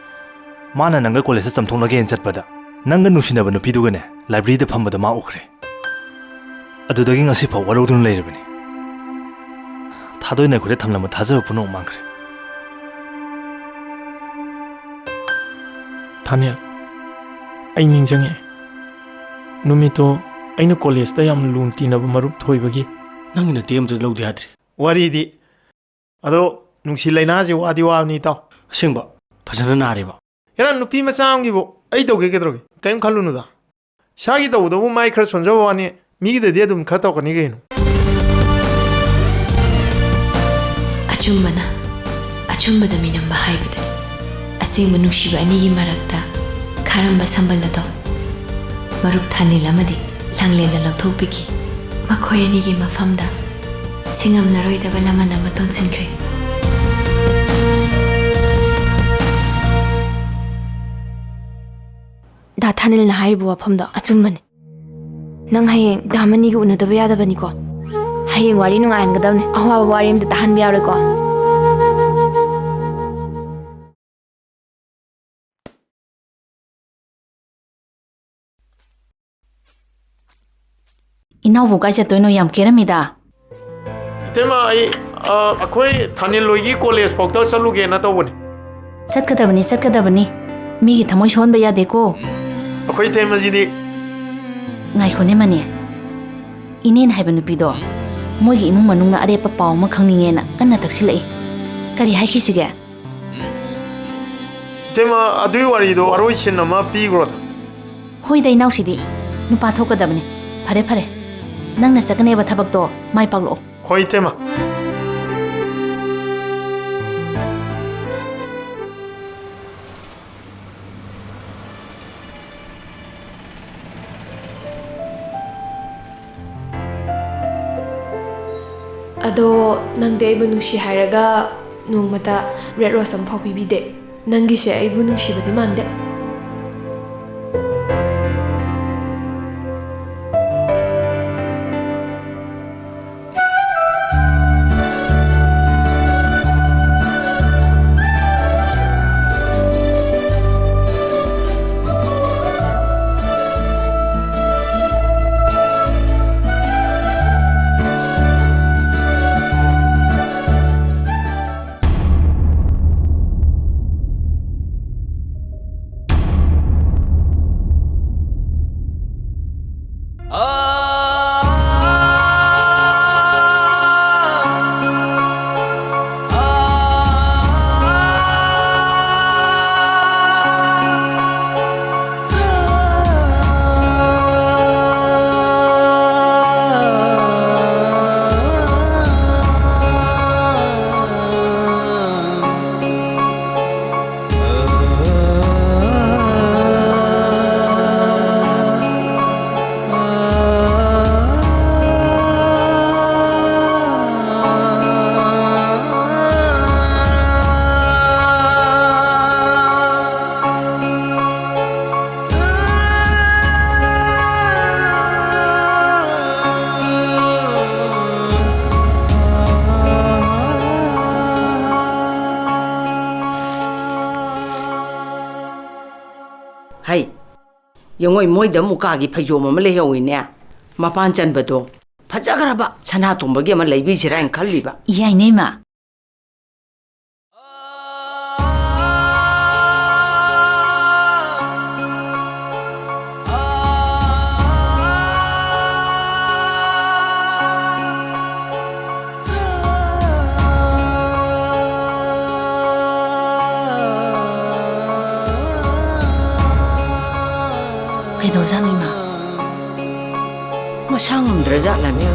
ꯃꯥꯅ ꯅꯪꯒ ꯀꯣꯂꯦꯖꯇ ꯆꯝꯊꯣꯛꯅꯒꯦꯅ ꯆꯠꯄꯗ ꯅꯪꯒ ꯅꯨꯡꯁꯤꯅꯕ ꯅꯨꯄꯤꯗꯨꯒꯅꯦ ꯂꯥꯏꯕ꯭ꯔꯦꯔꯤꯗ ꯐꯝꯕꯗꯣ ꯃꯥ ꯎꯈ꯭ꯔꯦ꯫ ꯑꯗꯨꯗꯒꯤ ꯉꯁꯤꯐꯥꯎ ꯋꯥꯔꯧꯗꯨꯅ ꯂꯩꯔꯕꯅꯤ꯫ ꯊꯥꯗꯣꯏꯅ ꯑꯩꯈꯣꯏꯗ ꯊꯝꯂꯝꯕ ꯊꯥꯖꯕ ꯄꯨꯝꯅꯃꯛ ꯃꯥꯡꯈ꯭ꯔꯦ꯫ ꯊꯥꯅꯦꯜ, ꯑꯩ ꯅꯤꯡꯁꯤꯡꯉꯛꯑꯦ꯫ ꯅꯨꯃꯤꯠꯇꯣ ꯑꯩꯅ ꯀꯣꯂꯦꯖꯇ ꯌꯥꯝ ꯂꯨꯅ ꯇꯤꯟꯅꯕ ꯃꯔꯨꯞ ꯊꯣꯏꯕꯒꯤ ꯅꯪꯒꯤ ꯅꯠꯇꯦ ꯑꯃꯇ ꯂꯧꯗ ꯌꯥꯗ꯭ꯔꯦ꯫ ꯋꯥꯔꯤꯗꯤ꯫ ꯑꯗꯣ ꯅꯨꯡꯁꯤ ꯂꯩꯅꯥꯁꯦ ꯋꯥꯗꯤ ꯋꯥꯕꯅꯤ, ꯏꯇꯥꯎ꯫ ꯑꯁꯦꯡꯕ? ꯐꯖꯅ ꯅꯥꯔꯦꯕ? ꯍꯦꯔꯥ, ꯅꯨꯄꯤ ꯃꯆꯥ ꯑꯃꯒꯤꯕꯨ ꯑꯩ ꯇꯧꯒꯦ ꯀꯩꯗꯧꯔꯒꯦ? ꯀꯔꯤꯝ ꯈꯜꯂꯨꯅꯨꯗ꯫ ꯏꯁꯥꯒꯤ ꯇꯧꯕꯗꯕꯨ ꯃꯥꯏ ꯈꯔ ꯁꯣꯟꯖꯕ ꯋꯥꯅꯤ, ꯃꯤꯒꯤꯗꯗꯤ ꯑꯗꯨꯝ ꯈꯔ ꯇꯧꯔꯛꯀꯅꯤ ꯀꯩꯅꯣ꯫ ꯑꯆꯨꯝꯕꯅ ꯑꯆꯨꯝꯕꯗ ꯃꯤꯅꯝꯕ ꯍꯥꯏꯕꯗꯨꯅꯤ꯫ ꯑꯁꯦꯡꯕ ꯅꯨꯡꯁꯤꯕ ꯑꯅꯤꯒꯤ ꯃꯔꯛꯇ ꯈꯥꯔꯝꯕ ꯁꯝꯕꯜ ꯑꯗꯣ ꯃꯔꯨꯞ ꯊꯥꯅꯤꯜ ꯑꯃꯗꯤ ꯂꯥꯡꯂꯦꯟꯅ ꯂꯧꯊꯣꯛꯄꯤꯈꯤ꯫ ꯃꯈꯣꯏ ꯑꯅꯤꯒꯤ ꯃꯐꯝꯗ ꯁꯤꯡꯉꯝꯅꯔꯣꯏꯗꯕ ꯂꯃꯟ ꯑꯃ ꯇꯣꯟꯁꯤꯟꯈ꯭ꯔꯦ꯫ ꯗꯥ ꯊꯥꯅꯤꯜꯅ ꯍꯥꯏꯔꯤꯕ ꯋꯥꯐꯝꯗꯣ ꯑꯆꯨꯝꯕꯅꯤ꯫ ꯅꯪ ꯍꯌꯦꯡ ꯗꯥ ꯃꯅꯤꯒ ꯎꯅꯗꯕ ꯌꯥꯗꯕꯅꯤꯀꯣ꯫ ꯍꯌꯦꯡ ꯋꯥꯔꯤ ꯅꯨꯡꯉꯥꯏꯍꯟꯒꯗꯕꯅꯤ꯫ ꯑꯋꯥꯕ ꯋꯥꯔꯤ ꯑꯝꯇ ꯇꯥꯍꯟꯕ ꯌꯥꯔꯣꯏꯀꯣ꯫ ꯏꯅꯥꯎꯕꯨ ꯀꯥꯏ ꯆꯠꯇꯣꯏꯅꯣ? ꯌꯥꯝ ꯀꯦꯔꯝꯃꯤꯗ꯫ ꯏꯇꯩꯃ, ꯑꯩ, ꯑ, ꯑꯩꯈꯣꯏ ꯊꯥꯅꯤꯜ ꯍꯣꯏꯒꯤ ꯀꯣꯂꯦꯖ ꯐꯥꯎꯇ ꯆꯠꯂꯨꯒꯦꯅ ꯇꯧꯕꯅꯤ꯫ ꯆꯠꯀꯗꯕꯅꯤ, ꯆꯠꯀꯗꯕꯅꯤ꯫ ꯃꯤꯒꯤ ꯊꯃꯣꯏ ꯁꯣꯛꯍꯟꯕ ꯌꯥꯗꯦꯀꯣ꯫ ꯑꯩꯈꯣꯏ ꯏꯇꯩꯃꯁꯤꯗꯤ꯫ ꯉꯥꯏꯈꯣꯅꯦ ꯃꯅꯤ꯫ ꯏꯅꯦꯅ ꯍꯥꯏꯕ ꯅꯨꯄꯤꯗꯣ ꯃꯣꯏꯒꯤ ꯏꯃꯨꯡ ꯃꯅꯨꯡꯅ ꯑꯔꯦꯞꯄ ꯄꯥꯎ ꯑꯃ ꯈꯪꯅꯤꯡꯉꯦꯅ ꯀꯟꯅ ꯇꯛꯁꯤꯜꯂꯛꯏ꯫ ꯀꯔꯤ ꯍꯥꯏꯈꯤꯁꯤꯒꯦ? ꯏꯇꯩꯃ, ꯑꯗꯨꯒꯤ ꯋꯥꯔꯤꯗꯣ ꯋꯥꯔꯣꯏꯁꯤꯟ ꯑꯃ ꯄꯤꯈ꯭ꯔꯣꯗ꯫ ꯍꯣꯏꯗ, ꯏꯅꯥꯎꯁꯤꯗꯤ ꯅꯨꯄꯥ ꯊꯣꯛꯀꯗꯕꯅꯤ꯫ ꯐꯔꯦ, ꯐꯔꯦ, ꯅꯪꯅ ꯆꯠꯀꯅꯦꯕ ꯊꯕꯛꯇꯣ ꯃꯥꯏ ꯄꯥꯛꯂꯛꯑꯣ꯫ ꯍꯣꯏ, ꯏꯇꯩꯃ꯫ ꯑꯗꯣ ꯅꯪꯗꯤ ꯑꯩꯕꯨ ꯅꯨꯡꯁꯤ ꯍꯥꯏꯔꯒ ꯅꯣꯡꯃꯇ ꯔꯦꯗ ꯔꯣꯁ ꯑꯃꯐꯥꯎ ꯄꯤꯕꯤꯗꯦ꯫ ꯅꯪꯒꯤꯁꯦ ꯑꯩꯕꯨ ꯅꯨꯡꯁꯤꯕꯗꯤ ꯃꯥꯟꯗꯦ꯫ ꯍꯩ, ꯌꯦꯡꯉꯣꯏ, ꯃꯣꯏꯗ ꯃꯨꯀꯥꯒꯤ ꯐꯩꯖꯣꯝ ꯑꯃ ꯂꯩꯍꯧꯋꯤꯅꯦ, ꯃꯄꯥꯟ ꯆꯟꯕꯗꯣ꯫ ꯐꯖꯈ꯭ꯔꯕ ꯁꯅꯥꯇꯣꯝꯕꯒꯤ ꯑꯃ ꯂꯩꯕꯤꯁꯤꯔꯥ ꯍꯥꯏꯅ ꯈꯜꯂꯤꯕ꯫ ꯌꯥꯏꯅꯦ, ꯏꯃꯥ꯫ ꯁꯥ ꯉꯝꯗ꯭ꯔꯖꯥꯠꯂꯅꯦ?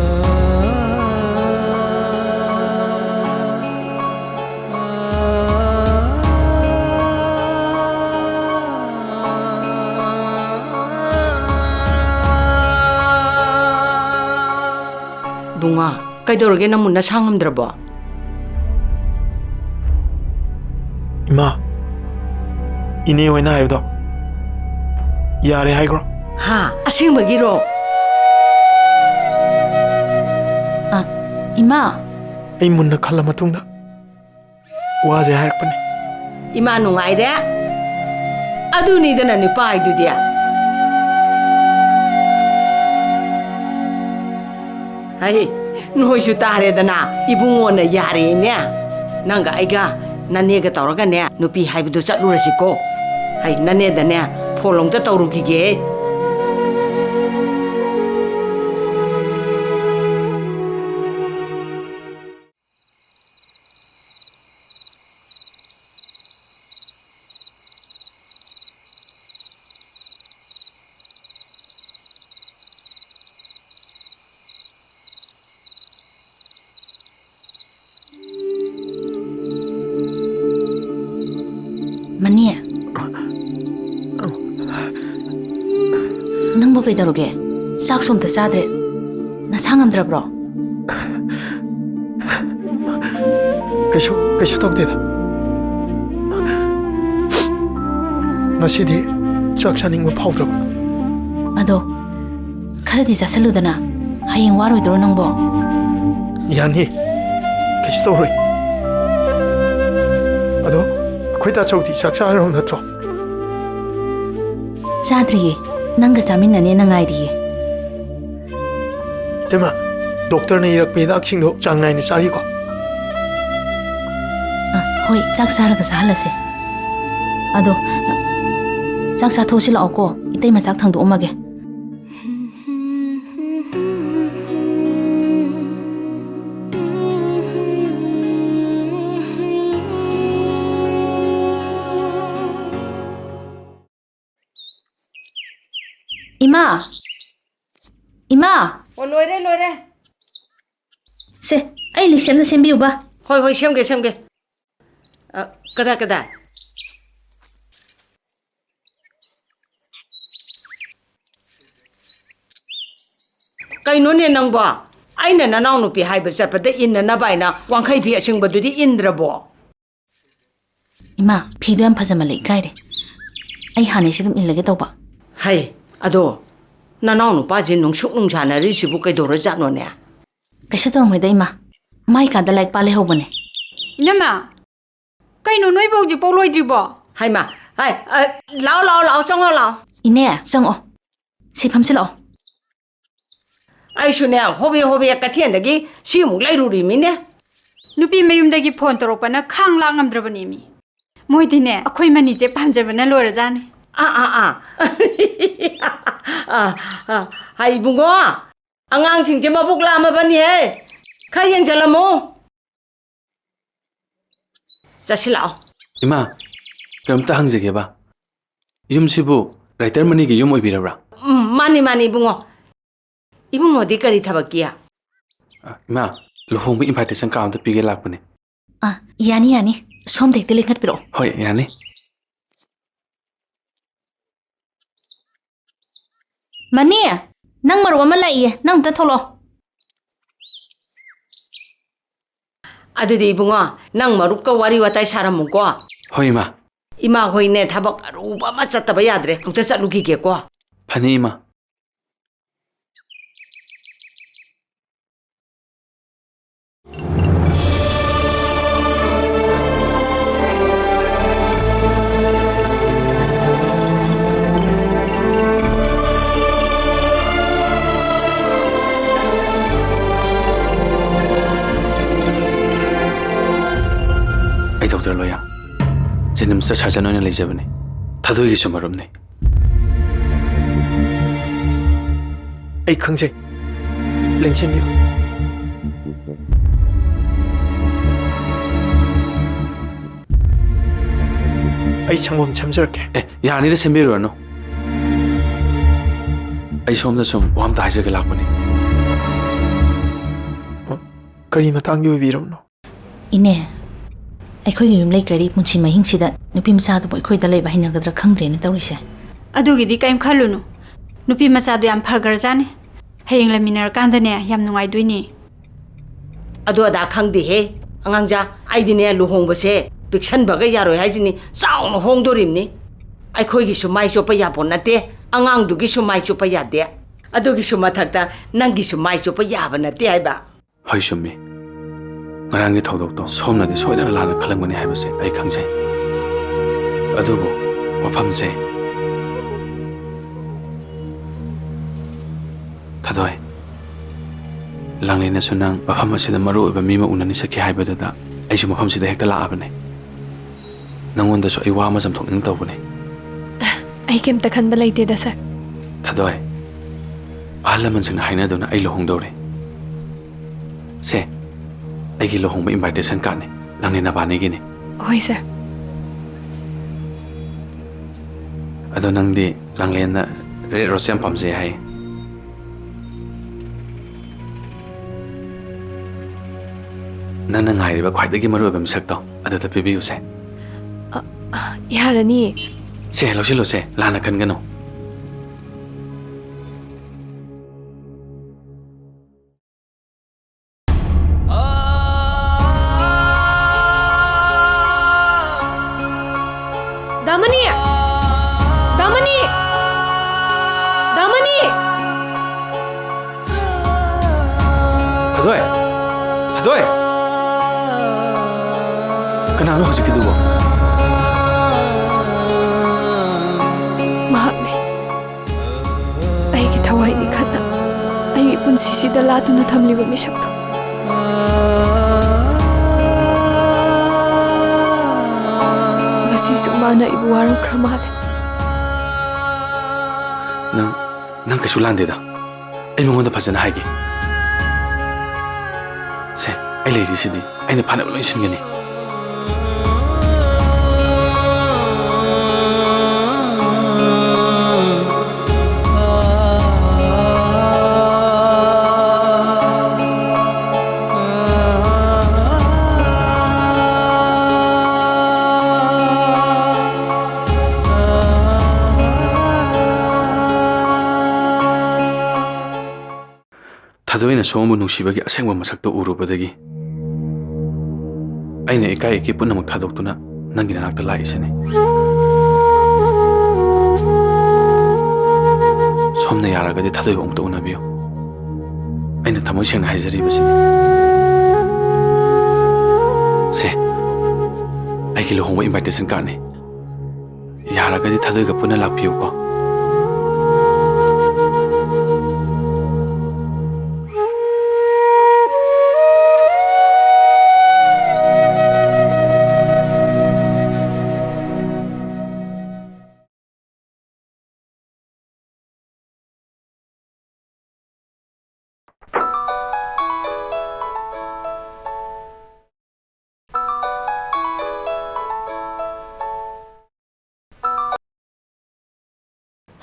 ꯕꯨꯡꯉꯣ, ꯀꯩꯗꯧꯔꯒꯦ ꯅꯪꯕꯨ ꯅꯁꯥ ꯉꯝꯗ꯭ꯔꯕꯣ? ꯏꯃꯥ, ꯏꯅꯦ ꯍꯣꯏꯅ ꯍꯥꯏꯕꯗꯣ ꯌꯥꯔꯦ ꯍꯥꯏꯈ꯭ꯔꯣ꯫ ꯍꯥ? ꯑꯁꯦꯡꯕꯒꯤꯔꯣ? ꯑ, ꯏꯃꯥ꯫ ꯑꯩ ꯃꯨꯟꯅ ꯈꯜꯂ ꯃꯇꯨꯡꯗ ꯋꯥꯁꯦ ꯍꯥꯏꯔꯛꯄꯅꯦ꯫ ꯏꯃꯥ ꯅꯨꯡꯉꯥꯏꯔꯦ꯫ ꯑꯗꯨꯅꯤꯗꯅ ꯅꯨꯄꯥ ꯍꯥꯏꯗꯨꯗꯤ꯫ ꯍꯩ, ꯅꯣꯏꯁꯨ ꯇꯥꯔꯦꯗꯅ, ꯏꯕꯨꯡꯉꯣꯅ ꯌꯥꯔꯦꯅꯦ꯫ ꯅꯪꯒ ꯑꯩꯒ ꯅꯅꯦꯒ ꯇꯧꯔꯒꯅꯦ, ꯅꯨꯄꯤ ꯍꯥꯏꯕꯗꯨ ꯆꯠꯂꯨꯔꯁꯤꯀꯣ꯫ ꯍꯩ, ꯅꯅꯦꯗꯅꯦ ꯐꯣꯟ ꯑꯝꯇ ꯇꯧꯔꯨꯈꯤꯒꯦ꯫ ꯃꯅꯤ, ꯅꯪꯕꯨ ꯀꯩꯗꯧꯔꯒꯦ? ꯆꯥꯛꯁꯨ ꯑꯝꯇ ꯆꯥꯗ꯭ꯔꯦ꯫ ꯅꯁꯥ ꯉꯝꯗ꯭ꯔꯕ꯭ꯔꯣ? ꯀꯩꯁꯨ, ꯀꯩꯁꯨ ꯇꯧꯗꯦꯗ꯫ ꯉꯁꯤꯗꯤ ꯆꯥꯛ ꯆꯥꯅꯤꯡꯕ ꯐꯥꯎꯗ꯭ꯔꯕ꯫ ꯑꯗꯣ ꯈꯔꯗꯤ ꯆꯥꯁꯜꯂꯨꯗꯅ, ꯍꯌꯦꯡ ꯋꯥꯔꯣꯏꯗ꯭ꯔꯣ ꯅꯪꯕꯣ? ꯌꯥꯅꯤ, ꯀꯩꯁꯨ ꯇꯧꯔꯣꯏ꯫ ꯑꯗꯣ ꯑꯩꯈꯣꯏ ꯇꯥꯆꯧꯗꯤ ꯆꯥꯛ ꯆꯥꯈ꯭ꯔꯕ ꯅꯠꯇ꯭ꯔꯣ? ꯆꯥꯗ꯭ꯔꯤꯌꯦ, ꯅꯪꯒ ꯆꯥꯃꯤꯟꯅꯅꯦꯅ ꯉꯥꯏꯔꯤꯌꯦ꯫ ꯏꯇꯩꯃ, ꯗꯣꯛꯇꯔꯅ ꯏꯔꯛꯄ ꯍꯤꯗꯥꯛꯁꯤꯡꯗꯣ ꯆꯥꯡ ꯅꯥꯏꯅ ꯆꯥꯔꯤꯀꯣ? ꯑ, ꯍꯣꯏ, ꯆꯥꯛ ꯆꯥꯔꯒ ꯆꯥꯍꯜꯂꯁꯦ꯫ ꯑꯗꯣ, ꯆꯥꯛ ꯆꯥꯊꯣꯛꯁꯤ ꯂꯥꯛꯑꯣꯀꯣ, ꯏꯇꯩꯃ ꯆꯥꯛ ꯊꯥꯡꯗꯣꯛꯑꯝꯃꯒꯦ꯫ ꯏꯃꯥ! ꯏꯃꯥ! ꯑꯣ, ꯂꯣꯏꯔꯦ, ꯂꯣꯏꯔꯦ꯫ ꯁꯦ, ꯑꯩ ꯂꯤꯁ ꯑꯃ ꯁꯦꯝꯕꯤꯌꯨꯕ꯫ ꯍꯣꯏ, ꯍꯣꯏ, ꯁꯦꯝꯒꯦ, ꯁꯦꯝꯒꯦ꯫ ꯑ, ꯀꯗꯥꯏ, ꯀꯗꯥꯏ? ꯀꯩꯅꯣꯅꯦ ꯅꯪꯕꯣ? ꯑꯩꯅ ꯅꯅꯥꯎꯅꯨꯄꯤ ꯍꯥꯏꯕ ꯆꯠꯄꯗ ꯏꯟꯅꯅꯕ ꯍꯥꯏꯅ ꯋꯥꯡꯈꯩ ꯐꯤ ꯑꯁꯤꯡꯕꯗꯨꯗꯤ ꯏꯟꯗ꯭ꯔꯕꯣ? ꯏꯃꯥ, ꯐꯤꯗꯣ ꯌꯥꯝ ꯐꯖꯃꯜꯂꯦ, ꯏꯀꯥꯏꯔꯦ꯫ ꯑꯩ ꯍꯥꯟꯅꯩꯁꯦ ꯑꯗꯨꯝ ꯏꯜꯂꯒꯦ ꯇꯧꯕ꯫ ꯍꯩ, ꯑꯗꯣ ꯅꯅꯥꯎ ꯅꯨꯄꯥꯁꯦ ꯅꯨꯡꯁꯨꯛ ꯅꯨꯡꯁꯥꯅꯔꯤꯁꯤꯕꯨ ꯀꯩꯗꯧꯔꯖꯥꯠꯅꯣꯅꯦ? ꯀꯩꯁꯨ ꯇꯧꯔꯝꯃꯣꯏꯗ, ꯏꯃꯥ꯫ ꯃꯥꯏ ꯀꯥꯗ ꯂꯥꯏꯔꯤꯛ ꯄꯥ ꯂꯩꯍꯧꯕꯅꯦ꯫ ꯏꯅꯝꯃ, ꯀꯩꯅꯣ ꯅꯣꯏꯕꯨ ꯍꯧꯖꯤꯛꯐꯥꯎ ꯂꯣꯏꯗ꯭ꯔꯤꯕꯣ? ꯍꯩꯃꯥ, ꯍꯥꯏ, ꯑ, ꯂꯥꯛꯑꯣ, ꯂꯥꯛꯑꯣ, ꯂꯥꯛꯑꯣ, ꯆꯪꯉꯣ, ꯂꯥꯛꯑꯣ꯫ ꯏꯅꯦ, ꯆꯪꯉꯛꯑꯣ꯫ ꯁꯤ ꯐꯝꯁꯤꯜꯂꯛꯑꯣ꯫ ꯑꯩꯁꯨꯅꯦ, ꯍꯣꯕꯦ ꯍꯣꯕꯦ ꯀꯩꯊꯦꯜꯗꯒꯤ ꯁꯤ ꯑꯃꯨꯛ ꯂꯩꯔꯨꯔꯤꯃꯤꯅꯦ꯫ ꯅꯨꯄꯤ ꯃꯌꯨꯝꯗꯒꯤ ꯐꯣꯟ ꯇꯧꯔꯛꯄꯅ ꯈꯥꯡ ꯂꯥꯛ ꯉꯝꯗ꯭ꯔꯕꯅꯦꯃꯤ꯫ ꯃꯣꯏꯗꯤꯅꯦ, ꯑꯩꯈꯣꯏ ꯃꯅꯤꯁꯦ ꯄꯥꯝꯖꯕꯅ ꯂꯣꯏꯔꯖꯥꯠꯅꯤ꯫ ꯑꯥ, ꯑꯥ, ꯑꯥ꯫ ꯑꯥ, ꯑꯥ꯫ ꯍꯥꯏ, ꯏꯕꯨꯡꯉꯣ, ꯑꯉꯥꯡꯁꯤꯡꯁꯦ ꯃꯕꯨꯛ ꯂꯥꯝꯃꯕꯅꯤꯍꯦ꯫ ꯈꯔ ꯌꯦꯡꯁꯤꯜꯂꯝꯃꯣ꯫ ꯆꯠꯁꯤꯜꯂꯛꯑꯣ꯫ ꯏꯃꯥ, ꯀꯩꯅꯣꯝꯇ ꯍꯪꯖꯒꯦꯕ꯫ ꯌꯨꯝꯁꯤꯕꯨ ꯔꯥꯏꯇꯔ ꯃꯅꯤꯒꯤ ꯌꯨꯝ ꯑꯣꯏꯕꯤꯔꯕ꯭ꯔꯥ? ꯎꯝ, ꯃꯥꯅꯤ, ꯃꯥꯅꯤ, ꯏꯕꯨꯡꯉꯣ꯫ ꯏꯕꯨꯡꯉꯣꯗꯤ ꯀꯔꯤ ꯊꯕꯛꯀꯤ? ꯑ, ꯏꯃꯥ, ꯂꯨꯍꯣꯡꯕ invitation card ꯑꯝꯇ ꯄꯤꯒꯦ ꯂꯥꯛꯄꯅꯦ꯫ ꯑ, ꯌꯥꯅꯤ, ꯌꯥꯅꯤ꯫ ꯁꯣꯝꯗ ꯍꯦꯛꯇ ꯂꯦꯡꯈꯠꯄꯤꯔꯛꯑꯣ꯫ ꯍꯣꯏ, ꯌꯥꯅꯤ꯫ ꯃꯅꯤ, ꯅꯪ ꯃꯔꯨꯞ ꯑꯃ ꯂꯥꯛꯏꯌꯦ, ꯅꯪ ꯑꯝꯇ ꯊꯣꯛꯂꯛꯑꯣ꯫ ꯑꯗꯨꯗꯤ ꯏꯕꯨꯡꯉꯣ, ꯅꯪ ꯃꯔꯨꯞꯀ ꯋꯥꯔꯤ ꯋꯥꯇꯥꯏ ꯁꯥꯔꯝꯃꯨꯀꯣ꯫ ꯍꯣꯏ, ꯏꯃꯥ꯫ ꯏꯃꯥ ꯍꯣꯏꯅꯦ, ꯊꯕꯛ ꯑꯔꯨꯕ ꯑꯃ ꯆꯠꯇꯕ ꯌꯥꯗ꯭ꯔꯦ, ꯑꯝꯇ ꯆꯠꯂꯨꯈꯤꯒꯦꯀꯣ꯫ ꯐꯅꯤ, ꯏꯃꯥ꯫ ꯑꯩ ꯗꯣꯛꯇꯔ ꯂꯣꯌꯥ, ꯖꯦꯅꯤꯝꯁꯇ ꯁꯔꯖꯟ ꯑꯣꯏꯅ ꯂꯩꯖꯕꯅꯤ꯫ ꯊꯥꯗꯣꯏꯒꯤꯁꯨ ꯃꯔꯨꯞꯅꯤ꯫ ꯑꯩ ꯈꯪꯖꯩ꯫ ꯂꯦꯡꯁꯤꯟꯕꯤꯌꯨ꯫ ꯑꯩ ꯁꯪꯒꯣꯝ ꯁꯦꯝꯖꯔꯛꯀꯦ꯫ ꯑꯦ, ꯌꯥꯅꯤꯗ, ꯁꯦꯝꯕꯤꯔꯨꯔꯅꯨ꯫ ꯑꯩ ꯁꯣꯝꯗ ꯁꯨꯝ ꯋꯥ ꯑꯝꯇ ꯍꯥꯏꯖꯒꯦ ꯂꯥꯛꯄꯅꯤ꯫ ꯀꯔꯤ ꯃꯇꯥꯡꯒꯤ ꯑꯣꯏꯕꯤꯔꯕꯅꯣ? ꯏꯅꯦ, ꯑꯩꯈꯣꯏꯒꯤ ꯌꯨꯝ ꯂꯩꯀꯥꯏꯒꯤ ꯄꯨꯟꯁꯤ ꯃꯍꯤꯡꯁꯤꯗ ꯅꯨꯄꯤ ꯃꯆꯥꯗꯨꯕꯨ ꯑꯩꯈꯣꯏꯗ ꯂꯩꯕ ꯍꯩꯅꯒꯗ꯭ꯔꯥ ꯈꯪꯗ꯭ꯔꯦꯅ ꯇꯧꯔꯤꯁꯦ꯫ ꯑꯗꯨꯒꯤꯗꯤ ꯀꯩꯝ ꯈꯜꯂꯨꯅꯨ, ꯅꯨꯄꯤ ꯃꯆꯥꯗꯣ ꯌꯥꯝ ꯐꯈ꯭ꯔꯖꯥꯠꯅꯤ꯫ ꯍꯌꯦꯡ ꯂꯩꯃꯤꯟꯅꯔꯀꯥꯟꯗꯅꯦ ꯌꯥꯝ ꯅꯨꯡꯉꯥꯏꯗꯣꯏꯅꯤ꯫ ꯑꯗꯨ ꯑꯗꯥ ꯈꯪꯗꯦꯍꯦ ꯑꯉꯥꯡꯖꯥ, ꯑꯩꯗꯤꯅꯦ ꯂꯨꯍꯣꯡꯕꯁꯦ ꯄꯤꯛꯁꯟꯕꯒ ꯌꯥꯔꯣꯏ ꯍꯥꯏꯁꯤꯅꯤ, ꯆꯥꯎꯅ ꯍꯣꯡꯗꯣꯔꯤꯕꯅꯤ꯫ ꯑꯩꯈꯣꯏꯒꯤꯁꯨ ꯃꯥꯏ ꯆꯣꯞꯄ ꯌꯥꯄꯣꯠ ꯅꯠꯇꯦ, ꯑꯉꯥꯡꯗꯨꯒꯤꯁꯨ ꯃꯥꯏ ꯆꯣꯞꯄ ꯌꯥꯗꯦ꯫ ꯑꯗꯨꯒꯤꯁꯨ ꯃꯊꯛꯇ ꯅꯪꯒꯤꯁꯨ ꯃꯥꯏ ꯆꯣꯞꯄ ꯌꯥꯕ ꯅꯠꯇꯦ ꯍꯥꯏꯕ꯫ ꯍꯣꯏ, ꯆꯨꯝꯃꯤ꯫ ꯉꯔꯥꯡꯒꯤ ꯊꯧꯗꯣꯛꯇꯣ ꯁꯣꯝꯅꯗꯤ ꯁꯣꯏꯗꯅ ꯂꯥꯟꯅ ꯈꯜꯂꯝꯒꯅꯤ ꯍꯥꯏꯕꯁꯦ ꯑꯩ ꯈꯪꯖꯩ꯫ ꯑꯗꯨꯕꯨ ꯃꯐꯝꯁꯦ, ꯊꯥꯗꯣꯏ, ꯂꯥꯡꯂꯦꯟꯅꯁꯨ ꯅꯪ ꯃꯐꯝ ꯑꯁꯤꯗ ꯃꯔꯨ ꯑꯣꯏꯕ ꯃꯤ ꯑꯃ ꯎꯅꯅꯤ ꯆꯠꯀꯦ ꯍꯥꯏꯕꯗꯨꯗ ꯑꯩꯁꯨ ꯃꯐꯝꯁꯤꯗ ꯍꯦꯛꯇ ꯂꯥꯛꯑꯕꯅꯦ꯫ ꯅꯪꯉꯣꯟꯗꯁꯨ ꯑꯩ ꯋꯥ ꯑꯃ ꯆꯝꯊꯣꯛꯅꯤꯡ ꯇꯧꯕꯅꯦ꯫ ꯑꯩ ꯀꯩꯝꯇ ꯈꯟꯕ ꯂꯩꯇꯦꯗ, ꯁꯥꯔ꯫ ꯊꯥꯗꯣꯏ, ꯑꯍꯜ ꯂꯃꯟꯁꯤꯡꯅ ꯍꯥꯏꯅꯗꯨꯅ ꯑꯩ ꯂꯨꯍꯣꯡꯗꯧꯔꯦ꯫ ꯁꯦ, ꯑꯩꯒꯤ ꯂꯨꯍꯣꯡꯕ ꯏꯟꯚꯥꯏꯇꯦꯁꯟ ꯀꯥꯔꯗꯅꯦ, ꯂꯥꯡꯂꯦꯟ ꯅꯕꯥꯅꯤꯒꯤꯅꯦ꯫ ꯍꯣꯏ, ꯁꯥꯔ꯫ ꯑꯗꯣ ꯅꯪꯗꯤ ꯂꯥꯡꯂꯦꯟꯅ ꯔꯦꯗ ꯔꯣꯁ ꯌꯥꯝ ꯄꯥꯝꯖꯩ ꯍꯥꯏ꯫ ꯅꯪꯅ ꯉꯥꯏꯔꯤꯕ ꯈ꯭ꯋꯥꯏꯗꯒꯤ ꯃꯔꯨꯑꯣꯏꯕ ꯃꯤꯁꯛꯇꯣ ꯑꯗꯨꯗ ꯄꯤꯕꯤꯌꯨꯁꯦ꯫ ꯑ, ꯑ, ꯌꯥꯔꯅꯤꯌꯦ꯫ ꯁꯦ, ꯂꯧꯁꯤꯜꯂꯣꯁꯦ, ꯂꯥꯟꯅ ꯈꯟꯒꯅꯨ꯫ ꯗꯥꯃꯅꯤ! ꯗꯥꯃꯅꯤ! ꯗꯥꯃꯅꯤ! ꯊꯥꯗꯣꯏ! ꯊꯥꯗꯣꯏ! ꯀꯅꯥꯅꯣ ꯍꯧꯖꯤꯛꯀꯤꯗꯨꯕꯣ? ꯃꯍꯥꯛꯅꯦ꯫ ꯑꯩꯒꯤ ꯊꯋꯥꯏꯅꯤ ꯈꯟꯅ ꯑꯩꯒꯤ ꯄꯨꯟꯁꯤꯁꯤꯗ ꯂꯥꯠꯇꯨꯅ ꯊꯝꯂꯤꯕ ꯃꯤꯁꯛꯇꯣ꯫ ꯉꯁꯤꯁꯨ ꯃꯥꯅ ꯑꯩꯕꯨ ꯋꯥꯔꯧꯈ꯭ꯔ ꯃꯥꯜꯂꯦ꯫ ꯅꯪ, ꯅꯪ ꯀꯩꯁꯨ ꯂꯥꯟꯗꯦꯗ꯫ ꯑꯩ ꯃꯉꯣꯟꯗ ꯐꯖꯅ ꯍꯥꯏꯒꯦ꯫ ꯁꯦ, ꯑꯩ ꯂꯩꯔꯤꯁꯤꯗꯤ꯫ ꯑꯩꯅ ꯐꯅꯕ ꯂꯣꯏ ꯁꯤꯟꯒꯅꯤ꯫ ꯊꯥꯗꯣꯏꯅ ꯁꯣꯝꯕꯨ ꯅꯨꯡꯁꯤꯕꯒꯤ ꯑꯁꯦꯡꯕ ꯃꯁꯛꯇꯣ ꯎꯔꯨꯕꯗꯒꯤ ꯑꯩꯅ ꯏꯀꯥꯏ ꯏꯀꯤ ꯄꯨꯝꯅꯃꯛ ꯊꯥꯗꯣꯛꯇꯨꯅ ꯅꯪꯒꯤ ꯅꯅꯥꯛꯇ ꯂꯥꯛꯏꯁꯤꯅꯤ꯫ ꯁꯣꯝꯅ ꯌꯥꯔꯒꯗꯤ ꯊꯥꯗꯣꯏꯕꯨ ꯑꯃꯨꯛꯇ ꯎꯅꯕꯤꯌꯨ꯫ ꯑꯩꯅ ꯊꯃꯣꯏ ꯁꯦꯡꯅ ꯍꯥꯏꯖꯔꯤꯕꯁꯤꯅꯤ꯫ ꯁꯦ, ꯑꯩꯒꯤ ꯂꯨꯍꯣꯡꯕ invitation cardꯅꯤ꯫ ꯌꯥꯔꯒꯗꯤ ꯊꯥꯗꯣꯏꯒ ꯄꯨꯟꯅ ꯂꯥꯛꯄꯤꯌꯨꯀꯣ꯫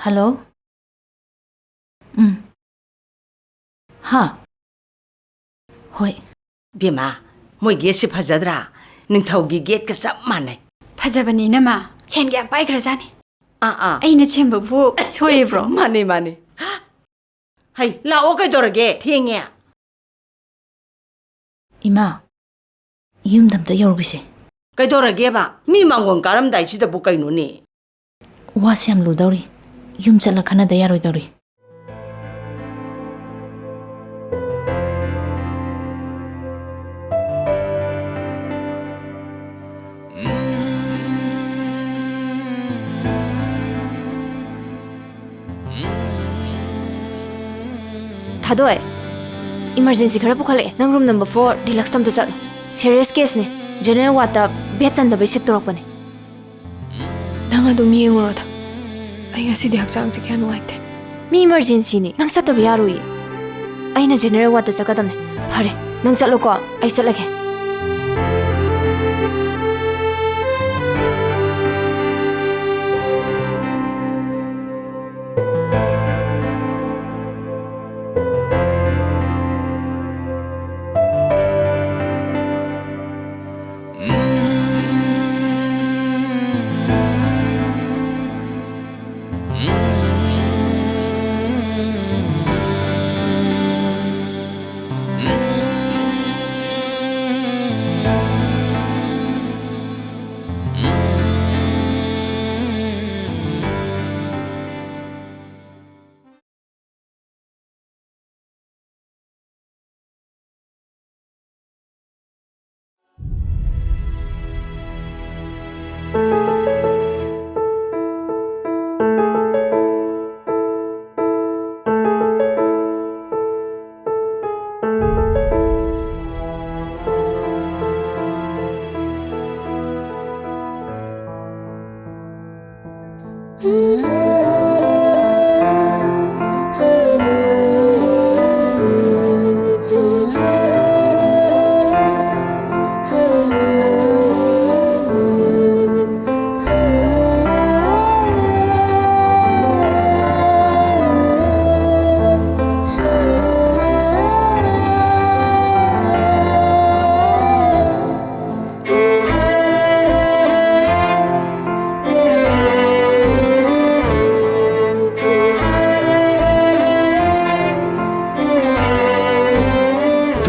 ꯍꯜꯂꯣ꯫ ꯎꯝ꯫ ꯍꯥ꯫ ꯍꯣꯏ꯫ ꯕꯦꯝꯃ, ꯃꯣꯏ gateꯁꯤ ꯐꯖꯗ꯭ꯔꯥ? ꯅꯤꯡꯊꯧꯒꯤ gateꯀ ꯆꯞ ꯃꯥꯟꯅꯩ꯫ ꯐꯖꯕꯅꯤ, ꯏꯅꯝꯃ꯫ ꯁꯦꯟꯒ ꯌꯥꯝ ꯄꯥꯏꯈ꯭ꯔꯖꯥꯠꯅꯤ꯫ ꯑꯥ, ꯑꯥ꯫ ꯑꯩꯅ ꯁꯦꯝꯕꯕꯨ ꯁꯣꯏꯔꯤꯕ꯭ꯔꯣ? ꯃꯥꯅꯦ, ꯃꯥꯅꯦ꯫ ꯍꯩ, ꯂꯥꯛꯑꯣ, ꯀꯩꯗꯧꯔꯒꯦ? ꯊꯦꯡꯉꯦ꯫ ꯏꯃꯥ, ꯌꯨꯝꯗ ꯑꯝꯇ ꯌꯧꯔꯨꯈꯤꯁꯦ꯫ ꯀꯩꯗꯧꯔꯒꯦꯕ? ꯃꯤ ꯃꯥꯡꯒꯣꯟ ꯀꯥꯔꯝꯗꯥꯏꯁꯤꯗꯕꯨ ꯀꯩꯅꯣꯅꯦ? ꯋꯥꯁꯦ ꯌꯥꯝ ꯂꯨꯗꯧꯔꯤ꯫ ꯌꯨꯝ ꯆꯠꯂ ꯈꯟꯅꯗ ꯌꯥꯔꯣꯏꯗꯧꯔꯤ꯫ ꯊꯥꯗꯣꯏ, emergency ꯈꯔ ꯄꯨꯈꯠꯂꯛꯑꯦ꯫ ꯅꯪ room number four deluxe ꯑꯝꯇ ꯆꯠꯂꯣ꯫ Serious caseꯅꯦ꯫ General wardꯇ bed ꯆꯟꯗꯕꯩ shift ꯇꯧꯔꯛꯄꯅꯦ꯫ ꯅꯪ ꯑꯗꯨꯝ ꯌꯦꯡꯉꯨꯔꯣꯗ꯫ ꯑꯩ ꯉꯁꯤꯗꯤ ꯍꯛꯆꯥꯡꯁꯦ ꯀꯌꯥ ꯅꯨꯡꯉꯥꯏꯇꯦ꯫ ꯃꯤ emergencyꯅꯤ꯫ ꯅꯪ ꯆꯠꯇꯕ ꯌꯥꯔꯣꯏꯌꯦ꯫ ꯑꯩꯅ general wardꯇ ꯆꯠꯀꯗꯕꯅꯦ꯫ ꯐꯔꯦ, ꯅꯪ ꯆꯠꯂꯣꯀꯣ꯫ ꯑꯩ ꯆꯠꯂꯒꯦ꯫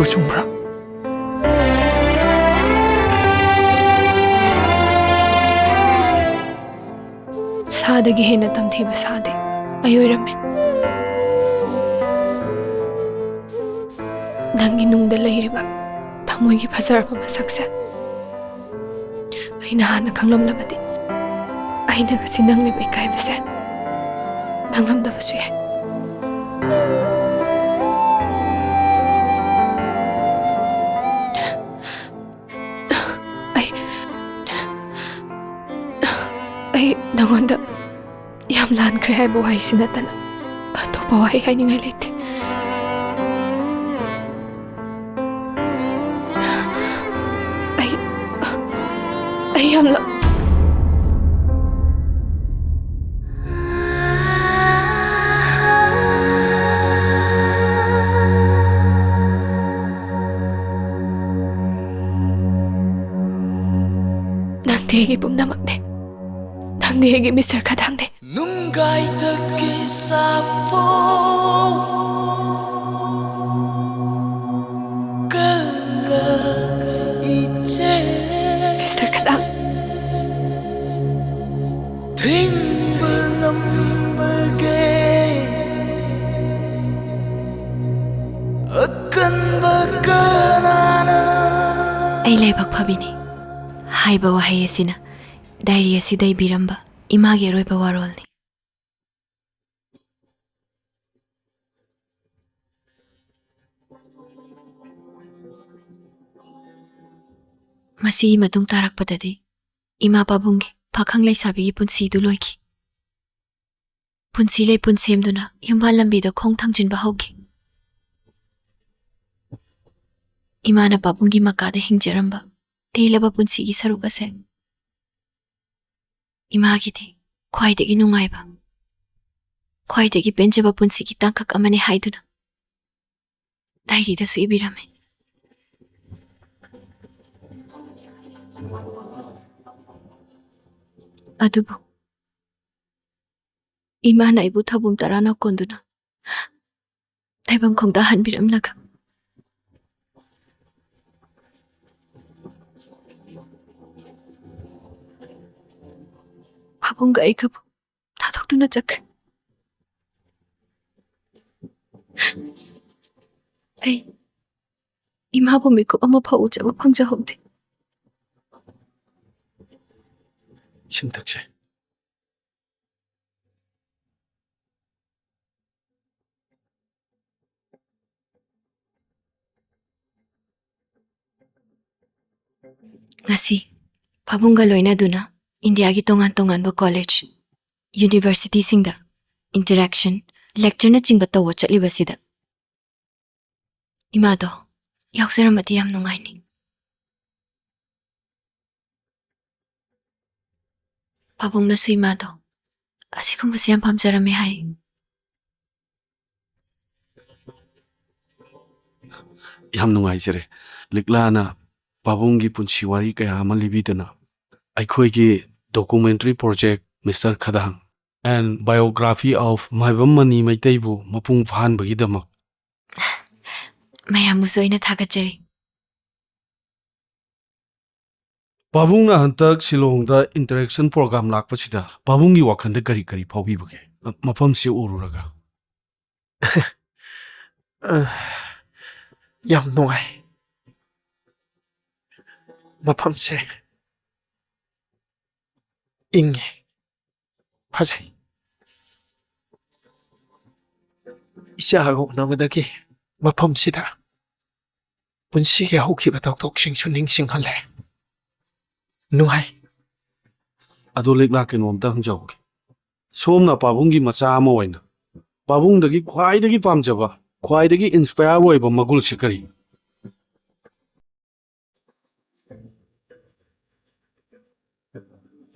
ꯆꯨꯝꯕ꯭ꯔꯥ? ꯁꯥꯗꯒꯤ ꯍꯦꯟꯅ ꯇꯝꯊꯤꯕ ꯁꯥꯗꯤ ꯑꯩ ꯑꯣꯏꯔꯝꯃꯦ꯫ ꯅꯪꯒꯤ ꯅꯨꯡꯗ ꯂꯩꯔꯤꯕ ꯊꯃꯣꯏꯒꯤ ꯐꯖꯔꯕ ꯃꯁꯛꯁꯦ ꯑꯩꯅ ꯍꯥꯟꯅ ꯈꯪꯂꯝꯂꯕꯗꯤ, ꯑꯩꯅ ꯉꯁꯤ ꯅꯪꯂꯤꯕ ꯏꯀꯥꯏꯕꯁꯦ ꯅꯪꯂꯝꯗꯕꯁꯨ ꯌꯥꯏ꯫ ꯑꯩ, ꯑꯩ ꯅꯉꯣꯟꯗ ꯌꯥꯝ ꯂꯥꯟꯈ꯭ꯔꯦ ꯍꯥꯏꯕ ꯋꯥꯍꯩꯁꯤ ꯅꯠꯇꯅ ꯑꯇꯣꯞꯄ ꯋꯥꯍꯩ ꯍꯥꯏꯅꯤꯡꯉꯥꯏ ꯂꯩꯇꯦ꯫ ꯑꯩ, ꯑꯩ ꯌꯥꯝꯅ ꯅꯪꯗꯤ ꯑꯩꯒꯤ ꯄꯨꯝꯅꯃꯛꯅꯦ꯫ ꯅꯪꯗꯤ ꯑꯩꯒꯤ ꯃꯤꯁꯇꯔ ꯈꯗꯥꯡꯅꯦ꯫ ꯅꯨꯡꯒꯥꯏꯇꯒꯤ ꯁꯥꯐꯣ ꯀꯜꯂ ꯏꯆꯦ꯫ ꯃꯤꯁꯇꯔ ꯈꯗꯥꯡ꯫ ꯊꯤꯡꯕ ꯉꯝꯕꯒꯦ ꯑꯀꯟꯕ ꯀꯅꯥꯅ? ꯑꯩ ꯂꯥꯏꯕꯛ ꯐꯕꯤꯅꯤ ꯍꯥꯏꯕ ꯋꯥꯍꯩ ꯑꯁꯤꯅ ꯗꯥꯏꯔꯤ ꯑꯁꯤꯗ ꯏꯕꯤꯔꯝꯕ ꯏꯃꯥꯒꯤ ꯑꯔꯣꯏꯕ ꯋꯥꯔꯣꯜꯅꯤ꯫ ꯃꯁꯤꯒꯤ ꯃꯇꯨꯡ ꯇꯥꯔꯛꯄꯗꯗꯤ ꯏꯃꯥ ꯄꯥꯕꯨꯡꯒꯤ ꯄꯥꯈꯪ ꯂꯩꯁꯥꯕꯤꯒꯤ ꯄꯨꯟꯁꯤꯗꯨ ꯂꯣꯏꯈꯤ꯫ ꯄꯨꯟꯁꯤ ꯂꯩꯄꯨꯟ ꯁꯦꯝꯗꯨꯅ ꯌꯨꯝꯕꯥꯜ ꯂꯝꯕꯤꯗ ꯈꯣꯡ ꯊꯥꯡꯖꯤꯟꯕ ꯍꯧꯈꯤ꯫ ꯏꯃꯥꯅ ꯄꯥꯕꯨꯡꯒꯤ ꯃꯀꯥꯗ ꯍꯤꯡꯖꯔꯝꯕ ꯇꯦꯜꯂꯕ ꯄꯨꯟꯁꯤꯒꯤ ꯁꯔꯨꯛ ꯑꯁꯦ ꯏꯃꯥꯒꯤꯗꯤ ꯈ꯭ꯋꯥꯏꯗꯒꯤ ꯅꯨꯡꯉꯥꯏꯕ, ꯈ꯭ꯋꯥꯏꯗꯒꯤ ꯄꯦꯟꯖꯕ ꯄꯨꯟꯁꯤꯒꯤ ꯇꯥꯡꯀꯛ ꯑꯃꯅꯤ ꯍꯥꯏꯗꯨꯅ ꯗꯥꯏꯔꯤꯗꯁꯨ ꯏꯕꯤꯔꯝꯃꯤ꯫ ꯑꯗꯨꯕꯨ ꯏꯃꯥꯅ ꯑꯩꯕꯨ ꯊꯧꯕꯨꯝ ꯇꯔꯥꯅ ꯀꯣꯟꯗꯨꯅ ꯇꯥꯏꯕꯪ ꯈꯣꯡꯗ ꯍꯟꯕꯤꯔꯝꯂꯒ ꯄꯥꯕꯨꯡꯒ ꯑꯩꯒꯕꯨ ꯊꯥꯗꯣꯛꯇꯨꯅ ꯆꯠꯈ꯭ꯔꯦ꯫ ꯑꯩ ꯏꯃꯥꯕꯨ ꯃꯤꯀꯨꯞ ꯑꯃꯐꯥꯎ ꯎꯖꯕ ꯐꯪꯖꯍꯧꯗꯦ꯫ ꯏꯁꯤꯡ ꯊꯛꯁꯦ꯫ ꯉꯁꯤ ꯄꯥꯕꯨꯡꯒ ꯂꯣꯏꯅꯗꯨꯅ ꯏꯟꯗꯤꯌꯥꯒꯤ ꯇꯣꯉꯥꯟ ꯇꯣꯉꯥꯟꯕ ꯀꯣꯂꯦꯖ, ꯌꯨꯅꯤꯚꯔꯁꯤꯇꯤꯁꯤꯡꯗ interaction, lectureꯅꯆꯤꯡꯕ ꯇꯧꯕ ꯆꯠꯂꯤꯕꯁꯤꯗ ꯏꯃꯥꯗꯣ ꯌꯥꯎꯖꯔꯝꯃꯗꯤ ꯌꯥꯝ ꯅꯨꯡꯉꯥꯏꯅꯤ꯫ ꯄꯥꯕꯨꯡꯅꯁꯨ ꯏꯃꯥꯗꯣ ꯑꯁꯤꯒꯨꯝꯕꯁꯦ ꯌꯥꯝ ꯄꯥꯝꯖꯔꯝꯃꯦ ꯍꯥꯏ꯫ ꯌꯥꯝ ꯅꯨꯡꯉꯥꯏꯖꯔꯦ꯫ ꯂꯤꯛꯂꯥꯅ ꯄꯥꯕꯨꯡꯒꯤ ꯄꯨꯟꯁꯤ ꯋꯥꯔꯤ ꯀꯌꯥ ꯑꯃ ꯂꯤꯕꯤꯗꯅ, ꯑꯩꯈꯣꯏꯒꯤ documentary project Mister ꯈꯗꯥꯡ and biography of ꯃꯥꯏꯕꯝ ꯃꯅꯤ ꯃꯩꯇꯩꯕꯨ ꯃꯄꯨꯡ ꯐꯥꯍꯟꯕꯒꯤꯗꯃꯛ꯫ ꯃꯌꯥꯝꯕꯨꯁꯨ ꯑꯩꯅ ꯊꯥꯒꯠꯆꯔꯤ꯫ ꯄꯥꯕꯨꯡꯅ ꯍꯟꯇꯛ ꯁꯤꯂꯣꯡꯗ interaction program ꯂꯥꯛꯄꯁꯤꯗ ꯄꯥꯕꯨꯡꯒꯤ ꯋꯥꯈꯜꯗ ꯀꯔꯤ ꯀꯔꯤ ꯐꯥꯎꯕꯤꯕꯒꯦ? ꯃꯐꯝꯁꯤ ꯎꯔꯨꯔꯒ꯫ ꯑ, ꯌꯥꯝ ꯅꯨꯡꯉꯥꯏ꯫ ꯃꯐꯝꯁꯦ ꯏꯪꯉꯦ, ꯐꯖꯩ꯫ ꯏꯆꯥꯒ ꯎꯅꯕꯗꯒꯤ ꯃꯐꯝꯁꯤꯗ ꯄꯨꯟꯁꯤꯒꯤ ꯍꯧꯈꯤꯕ ꯊꯧꯗꯣꯛꯁꯤꯡꯁꯨ ꯅꯤꯡꯁꯤꯡꯍꯜꯂꯦ꯫ ꯅꯨꯡꯉꯥꯏ꯫ ꯑꯗꯣ ꯂꯤꯛꯂꯥ, ꯀꯩꯅꯣꯝꯇ ꯍꯪꯖꯍꯧꯒꯦ꯫ ꯁꯣꯝꯅ ꯄꯥꯕꯨꯡꯒꯤ ꯃꯆꯥ ꯑꯃ ꯑꯣꯏꯅ ꯄꯥꯕꯨꯡꯗꯒꯤ ꯈ꯭ꯋꯥꯏꯗꯒꯤ ꯄꯥꯝꯖꯕ, ꯈ꯭ꯋꯥꯏꯗꯒꯤ inspire ꯑꯣꯏꯕ ꯃꯒꯨꯜꯁꯦ ꯀꯔꯤ?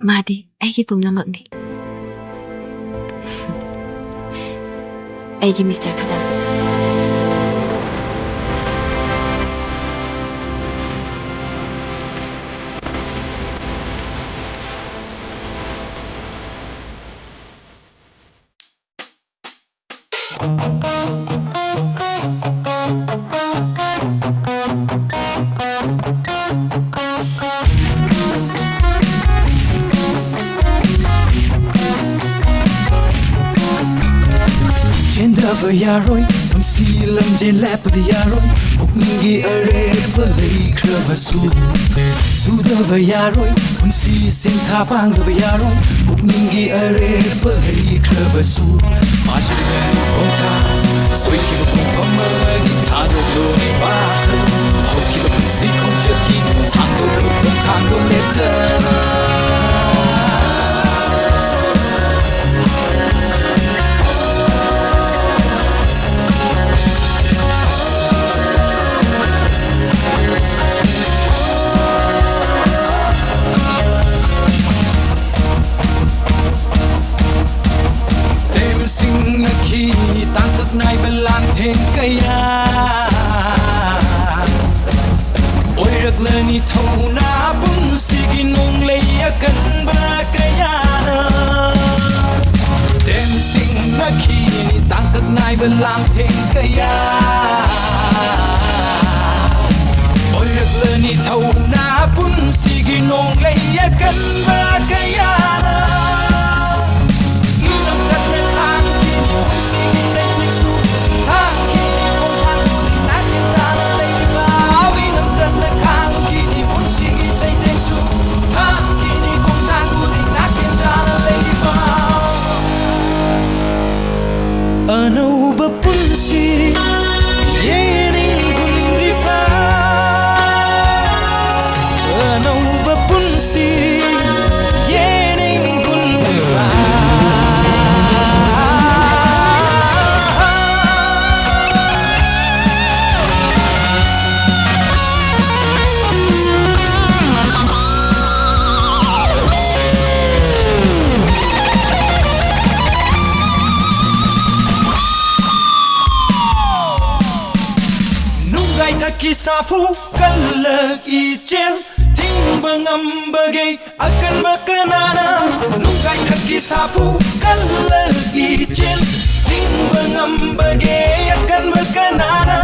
ꯃꯥꯗꯤ ꯑꯩꯒꯤ ꯄꯨꯝꯅꯃꯛꯅꯤ꯫ ꯑꯩꯒꯤ ꯃꯤꯁꯇꯔ ꯈꯗꯥꯡ꯫ ꯌꯥꯔꯣꯏ, ꯄꯨꯟꯁꯤ ꯂꯝꯖꯦꯜ ꯂꯦꯞꯄꯗꯤ ꯌꯥꯔꯣꯏ, ꯄꯨꯛꯅꯤꯡꯒꯤ ꯑꯔꯦꯞꯄ ꯂꯩꯈ꯭ꯔꯕꯁꯨ꯫ ꯁꯨꯗꯕ ꯌꯥꯔꯣꯏ, ꯄꯨꯟꯁꯤ ꯁꯦꯟꯊꯥ ꯄꯥꯡꯗꯕ ꯌꯥꯔꯣꯏ, ꯄꯨꯛꯅꯤꯡꯒꯤ ꯑꯔꯦꯞꯄ ꯂꯩꯈ꯭ꯔꯕꯁꯨ꯫ ꯐꯥꯖꯤꯜꯂꯅꯤ ꯈꯣꯡꯊꯥꯡ, ꯁꯣꯏꯈꯤꯕ ꯄꯨꯡꯐꯝ ꯑꯃꯒꯤ ꯊꯥꯗꯣꯛꯂꯣꯅꯦ ꯋꯥꯈꯜ꯫ ꯍꯧꯈꯤꯕ ꯄꯨꯟꯁꯤ ꯈꯣꯡꯆꯠꯀꯤ ꯊꯥꯡꯗꯣꯛꯂꯣ ꯈꯣꯡꯊꯥꯡꯗꯣ ꯂꯦꯞꯇꯅ꯫ ꯇꯦꯝꯁꯤꯡꯅꯈꯤ ꯇꯥꯡꯀꯛ ꯅꯥꯏꯕ ꯂꯥꯟꯊꯦꯡ ꯀꯌꯥ꯫ ꯑꯣꯏꯔꯛꯂꯅꯤ ꯊꯧꯅꯥ ꯄꯨꯟꯁꯤꯒꯤ ꯅꯣꯡꯂꯩ ꯑꯀꯟꯕ ꯀꯌꯥꯅ꯫ ꯇꯦꯝꯁꯤꯡꯅꯈꯤꯅꯤ ꯇꯥꯡꯀꯛ ꯅꯥꯏꯕ ꯂꯥꯟꯊꯦꯡ ꯀꯌꯥ꯫ ꯑꯣꯏꯔꯛꯂꯅꯤ ꯊꯧꯅꯥ ꯄꯨꯟꯁꯤꯒꯤ ꯅꯣꯡꯂꯩ ꯑꯀꯟꯕ ꯀꯌꯥꯅ꯫ ꯏꯅꯝ ꯇꯠꯅ ꯈꯥꯡꯈꯤꯅꯤ ꯄꯨꯟꯁꯤꯒꯤ ꯆꯩꯊꯦꯡꯁꯨ꯫ ꯊꯥꯡꯈꯤꯅꯤ ꯈꯣꯡꯊꯥꯡ ꯈꯨꯗꯤꯡ ꯅꯥꯀꯦꯟ ꯇꯥꯅ ꯂꯩꯔꯤꯕ꯫ ꯏꯅꯝ ꯇꯠꯅ ꯈꯥꯡꯈꯤꯅꯤ ꯄꯨꯟꯁꯤꯒꯤ ꯆꯩꯊꯦꯡꯁꯨ꯫ ꯊꯥꯡꯈꯤꯅꯤ ꯈꯣꯡꯊꯥꯡ ꯈꯨꯗꯤꯡ ꯅꯥꯀꯦꯟ ꯇꯥꯅ ꯂꯩꯔꯤꯕ꯫ ꯑꯅꯧꯕ ꯄꯨꯟꯁꯤ ꯌꯦꯅꯤꯡꯒꯨꯝꯗ꯭ꯔꯤꯐꯥ꯫ ꯑꯅꯧꯕ ꯄꯨꯟꯁꯤ ꯌꯦꯅꯤꯡꯒꯨꯝꯗ꯭ꯔꯤꯐꯥ꯫ ꯅꯨꯡꯒꯥꯏꯊꯛꯀꯤ ꯁꯥꯐꯨ ꯀꯜꯂꯛꯏ ꯆꯦꯟ ꯊꯤꯡꯕ ꯉꯝꯕꯒꯦ ꯑꯀꯟꯕ ꯀꯅꯥꯅ? ꯅꯨꯡꯒꯥꯏꯊꯛꯀꯤ ꯁꯥꯐꯨ ꯀꯜꯂꯛꯏ ꯆꯦꯟ ꯊꯤꯡꯕ ꯉꯝꯕꯒꯦ ꯑꯀꯟꯕ ꯀꯅꯥꯅ?